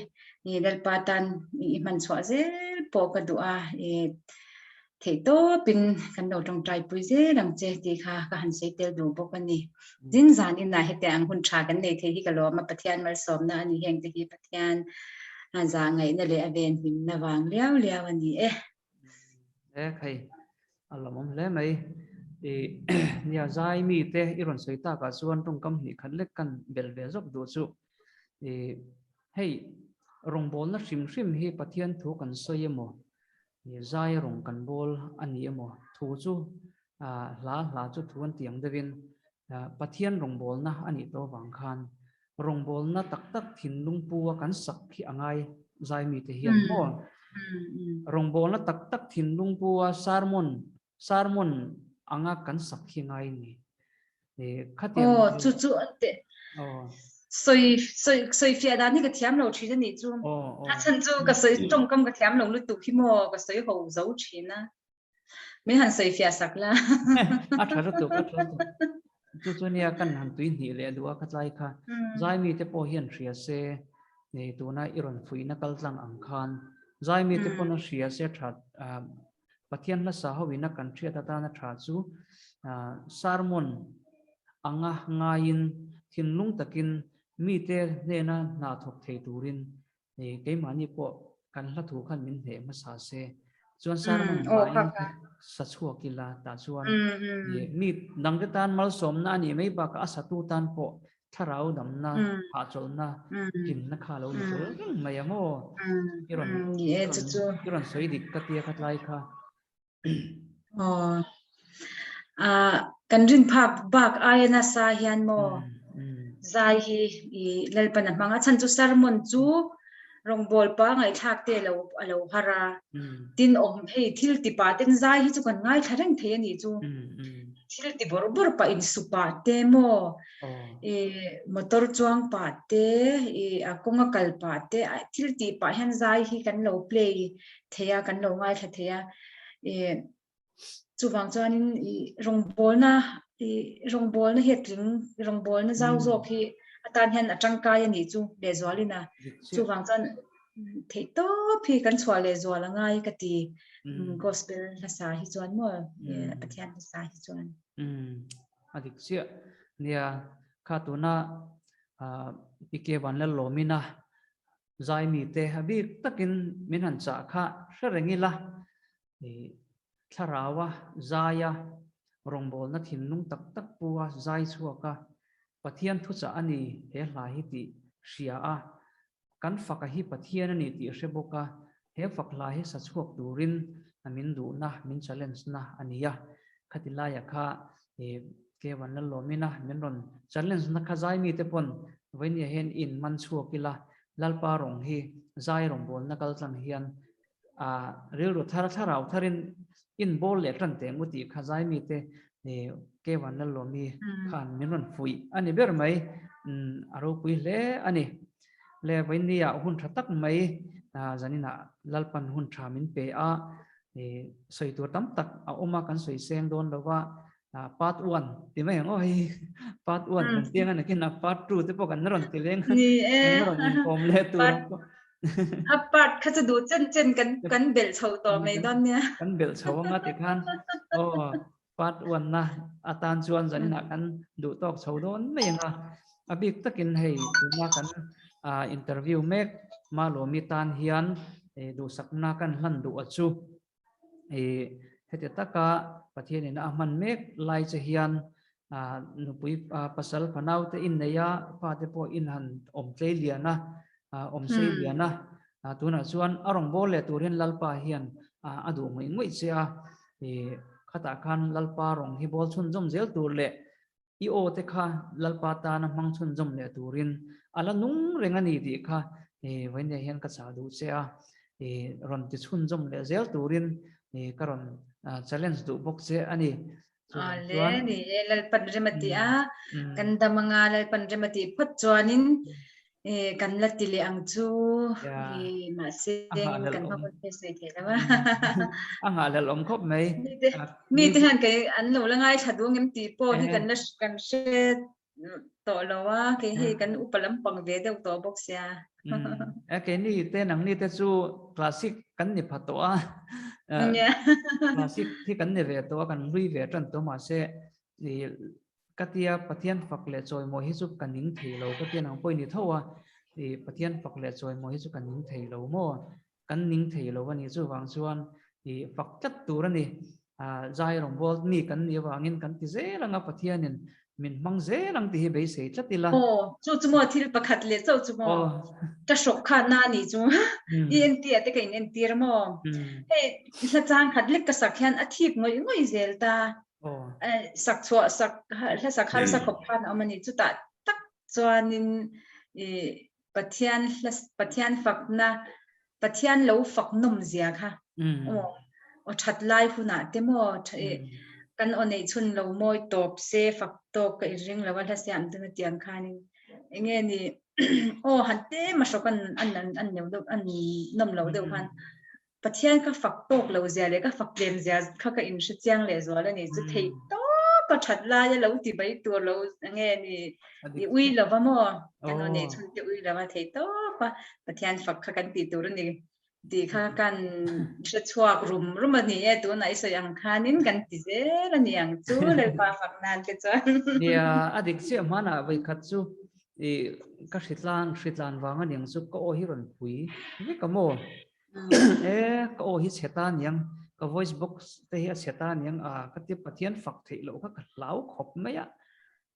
Lalpa tan i hman chhuah zel pawh ka duh a. Theih tawpin kan lo tawngtai pui zel ang che tih kha ka han sawi tel duh bawk a ni. Tin zan inah hetiang ang hun tha kan nei thei hi ka lawm a, Pathian malsawmna a ni heng te hi Pathian zah ngaihna leh a venhimna vang liau liau a ni e. E khai a lawmawm hle mai. I nia zai mi te i rawn sawi takah chuan tawngkam hnih khat lek kan bel ve zawk duh chu. I hei rawngbawlna hrim hrim hi Pathian thu kan sawi emaw Zai rawng kan bawl a ni emaw thu chu hla hla chu thu an ti ang deuhin Pathian rawngbawlna a nih tawh avang khan rawngbawlna tak tak thinlung pu a kan sak hi a ngai zai mite hian maw rawngbawlna tak tak thinlung pu a sermon sermon anga kan sak hi ngai a ni. Khatiang Aw, chu chu te. Aw. Soi soi soi fia dan hi ka thiam lo thin ani chu. A chan chu ka soi tawngkam ka thiam lo lutuk hi maw ka soi ho zo thin a. Min han soi fia sak la. A tha lutuk a tha lutuk. Chu chu nia kan han tui hnih leh duh a kha tlai kha. Zai mi te pawh hian hria se nei tuna i rawn fuihna kal tlang ang khan zai mi te pawn a hria se tha Pathian hlasa ho ina kan hriat atana tha chu sermon anga ngaiin thinlung takin mite hnena hna thawk thei turin keimahni pawh kan hla thu khan min hneh hmasa se. Chuan sermon hmain sa chhuak ila tah chuan mi dangte tan malsawmna a nih mai bakah a satu tan pawh Thlarau damna, hahchawlhna, hlimna kha lo ni tel reng mai ang aw. I rawn i rawn sawi dik ka tia kha tlai kha. Aw. A kan rin phak bak aia nasa hian maw zai hi i Lalpan a hmang a chhan chu sermon chu. Rawngbawl pa ngaihthlak te lo a lo har a. Tin awm hei thil ti pah ten zai hi chu kan ngaithla reng thei a nih chu. Thil ti bawrh bawrh pah insu pah te maw i motor chuang pah te i a kawnga kal pah te thil tih pah hian zai hi kan lo play thei a kan lo ngaithla thei a. I Chuvang chuanin i rawngbawlna i rawngbawlna hi a tling rawngbawlna zau zawk hi atan hian a tangkai a nih chu lehzualin a. Chuvang chuan theih tawp hi kan chhuah lehzual a ngai ka ti gospel hlasa hi chuan maw Pathian hlasa hi chuan. A dik chiah. Nia kha tuna PK Vanlalawmina zai mite a bik takin min han chah kha hre reng ila. Thlaraua zaia rawngbawlna thinlung tak tak pua zai chhuak a, Pathian thuchah a ni he hla hi tih hria a, kan faka hi Pathian a ni tih hre bawk a, he fak hla hi sa chhuak turin min duhna, min challenge na a ni a. Khati laia kha Kevan Lalawmina min rawn challenge na kha zai mite pawn vawinia hian in man chhuak ila, Lalpa rawng hi zai rawngbawlna kaltlang hian A rilru thar thlarau tharin in bawl leh tan teh ngu tih kha zai mite Kevan Lalawmi khan min rawn fuih a ni ber mai. A ropui hle a ni. Le vawinia hun tha tak mai zaninah Lalpan hun tha min pe a, sawi tur tam tak a awm a kan sawi seng dawn lo va, part 1 ti mai ang aw hei part 1 kan tiang a nakin a part 2 te pawh kan rawn ti leng ni e rawn inkawm leh tur a part kha chu duh chen chen kan kan belh chho tawh mai dawn nia kan belh chho anga ti khan aw part 1 na atan chuan zaninah kan duh tawk chho dawn mai anga a bik takin hei tuna kan interview mek Malawmi tan hian duhsakna kan hlan duh a chu I heti taka Pathianin a hman mek lai che hian nupui pasal fanau te in nei a, fate pawh in han awm tlei lian a, awm sei lian a, tunah chuan a rawn bawl leh tur hian Lalpa hian a duh ngawih ngawih che a, i khatah khan Lalpa rawng hi bawl chhunzawm zel tur leh I aw te kha Lalpa tana hmang chhunzawm leh turin a la nung reng a ni tih kha vawinia hian ka chah duh che a, rawn ti chhunzawm leh zel turin ka rawn challenge duh bawk che a ni. Awle, ni e, Lalpan rem a ti a, kan dam anga Lalpan rem a tih phawt chuanin kan la ti leh ang chu, mahse kan hma hun hi sawi thei lo a. A nghahhlelh awm khawp mai. Mite hian kei an lo la ngaithla duh angem tih pawh hi kan la kan hre tawh lo a, kei hei kan upa lampang ve deuh tawh bawk sia. E keini te nangni te chu classic kan ni pha tawh a. Classic hi kan ni ve tawh a, kan hlui ve tan tawh mahse Ka tia Pathian fak leh chawimawi hi chu ka ning thei lo ka tia nang pawh i ni tho a, i Pathian fak leh chawimawi hi chu ka ning thei lo maw? Kan ning thei lo a ni chuvang chuan i fak tlat tur a ni. Zai rawngbâwl mi kan nih avangin kan ti zel ang a, Pathianin min hmang zel ang tih hi beisei tlat ila. Aw, chu chu maw thil pakhat leh chauh chu maw? Ka hrawk kha na ni chu i entir te ka in entir maw? Hei hla chang khat lek ka sak hian a thip ngawih ngawih zel ta. Sak chhuah sak hla sak harsa khawp khan a awm a ni. Chutah tak chuanin i Pathian hla Pathian fakna Pathian lo fak nawm zia kha aw aw that lai hunah te maw kan aw neih chhun lo mawi tawp se fak tawk ka inring lo a hla siam dun atiang khanin enge ni aw han te ma hrawk an an an an an nawm lo deuh khan Pathian ka fak tawk lo zia leh ka fak tlem zia kha ka inhre chiang leh zual a ni. Chu theih tawp a that laia lo ti mai tur lo nge ni i ui lova maw? Kan aw nei chhun te ui lova theih tawp a Pathian fak kha kan tih tur a ni tih kha kan hre chhuak rum rum a ni e. Tunah i sawi ang khanin kan ti zel a ni ang chu Lalpa fak nan te chuan. Nia, a dik chiah hmanah vawikhat chu i ka hritlan hritlan vang a niang chu ka aw hi rawn pui vek a maw? E ka aw hi chhe ta niang ka voice box te hi a chhe ta niang a ka tia Pathian fak theih loh kha ka hlau khawp mai a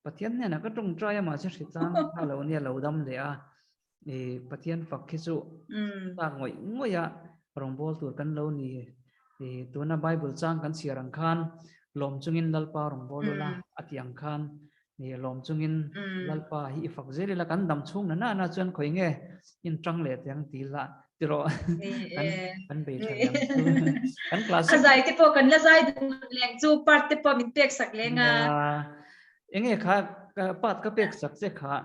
Pathian hnenah ka tawngtai a mahse hritlang kha lo nia lo dam leh a i Pathian fak hi chu tak ngawih ngawih a rawngbâwl tur kan lo ni i tuna Bible chang kan chhiar ang khan lawm chungin Lalpa rawngbâwl ula a tih ang khan. Ni lawm chungin Lalpa hi i fak zel ila kan dam chhung na na na chuan khawi nge in tang leh teng ti la ti rawh kan kan bei tha leng chu kan class a zai te pawh kan la zai dun leng chu part te pawh min pek sak leng a enge kha part ka pek sak che kha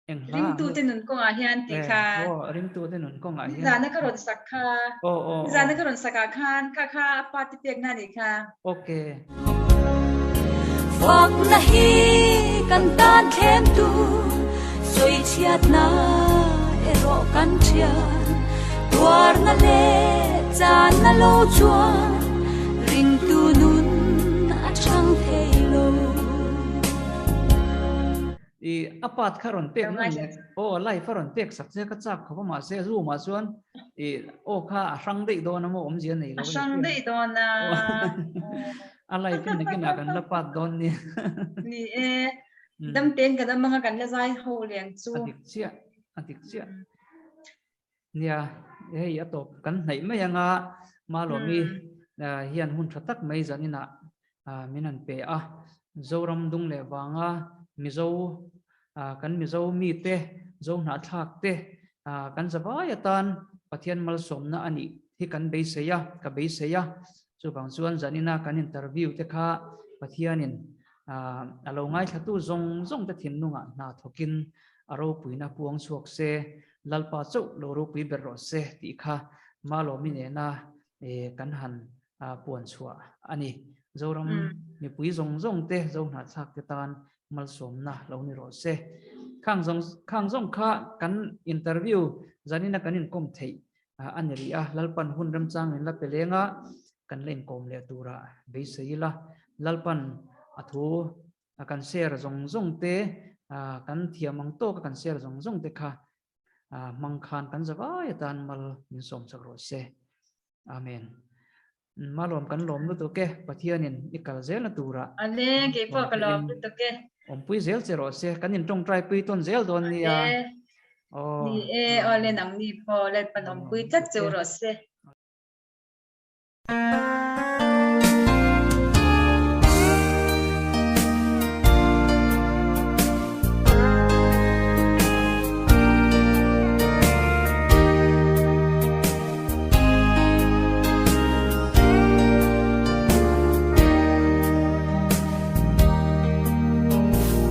Eng hla Ringtute nun kawngah hian tih kha. Aw, ringtute nun kawngah hian. Nizana ka rawn sak kha. Aw, aw, Nizana ka rawn sakah khan kha kha a pa te pekna a nih kha. Okay. Fakna hi kan tan thlem tu sawichhiatna erawh kan thian tuarna leh channa lo chuan ringtu nun a chang thei lo. I a part kha rawn pek nawn leh aw live a rawn pek sak che ka chak khawp a mahse room ah chuan i aw kha a hrang daih dawn a maw awmzia nei lo a hrang daih dawn a a live in nakin ah kan la part dawn ni ni e dam ten kan amanga kan la zai ho leng chu a dik chiah a dik chiah Nia, hei a tawp kan hnaih mai anga Malawmi hian hun tha tak mai zaninah min han pe a. Zoram dung leh vanga Mizo kan Mizo mite, Zo hnahthlak te kan zavai atan Pathian malsawmna a nih hi kan beisei a, ka beisei a. Chuvang chuan zanina kan interview te kha Pathianin a lo ngaithlatu zawng zawng te thinlungah hna thawkin a ropuina puang chhuak se, Lalpa chauh lo ropui ber rawh se tih kha Malawmi nena kan han puan chhuah a ni. Zoram mipui zawng zawng te, Zo hnahthlak te tan malsawmna lo ni rawh se. Khang zawng khang zawng kha kan interview zanina kan inkawm theih a ni rih a, Lalpan hun remchang min la pe leng a, kan la inkawm leh turah beisei ila. Lalpan a thu a kan share zawng zawng te, kan thiam ang tawka kan share zawng zawng te kha hmang khan kan zavai atan mal min sawm chak rawh se. Amen. Malawm kan lawm lutuk e, Pathianin i kal zelna turah. Ale, kei pawh ka lawm lutuk e. Awmpui zel che rawh se, kan in tawngtai pui tawn zel dawn nia. Ni e, awle nangni pawh Lalpan awmpui tlat cheu rawh se.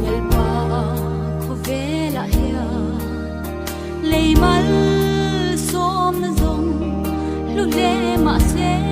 Lalpa khawvelah hian lei malsawmna zawng hlu hle mahse.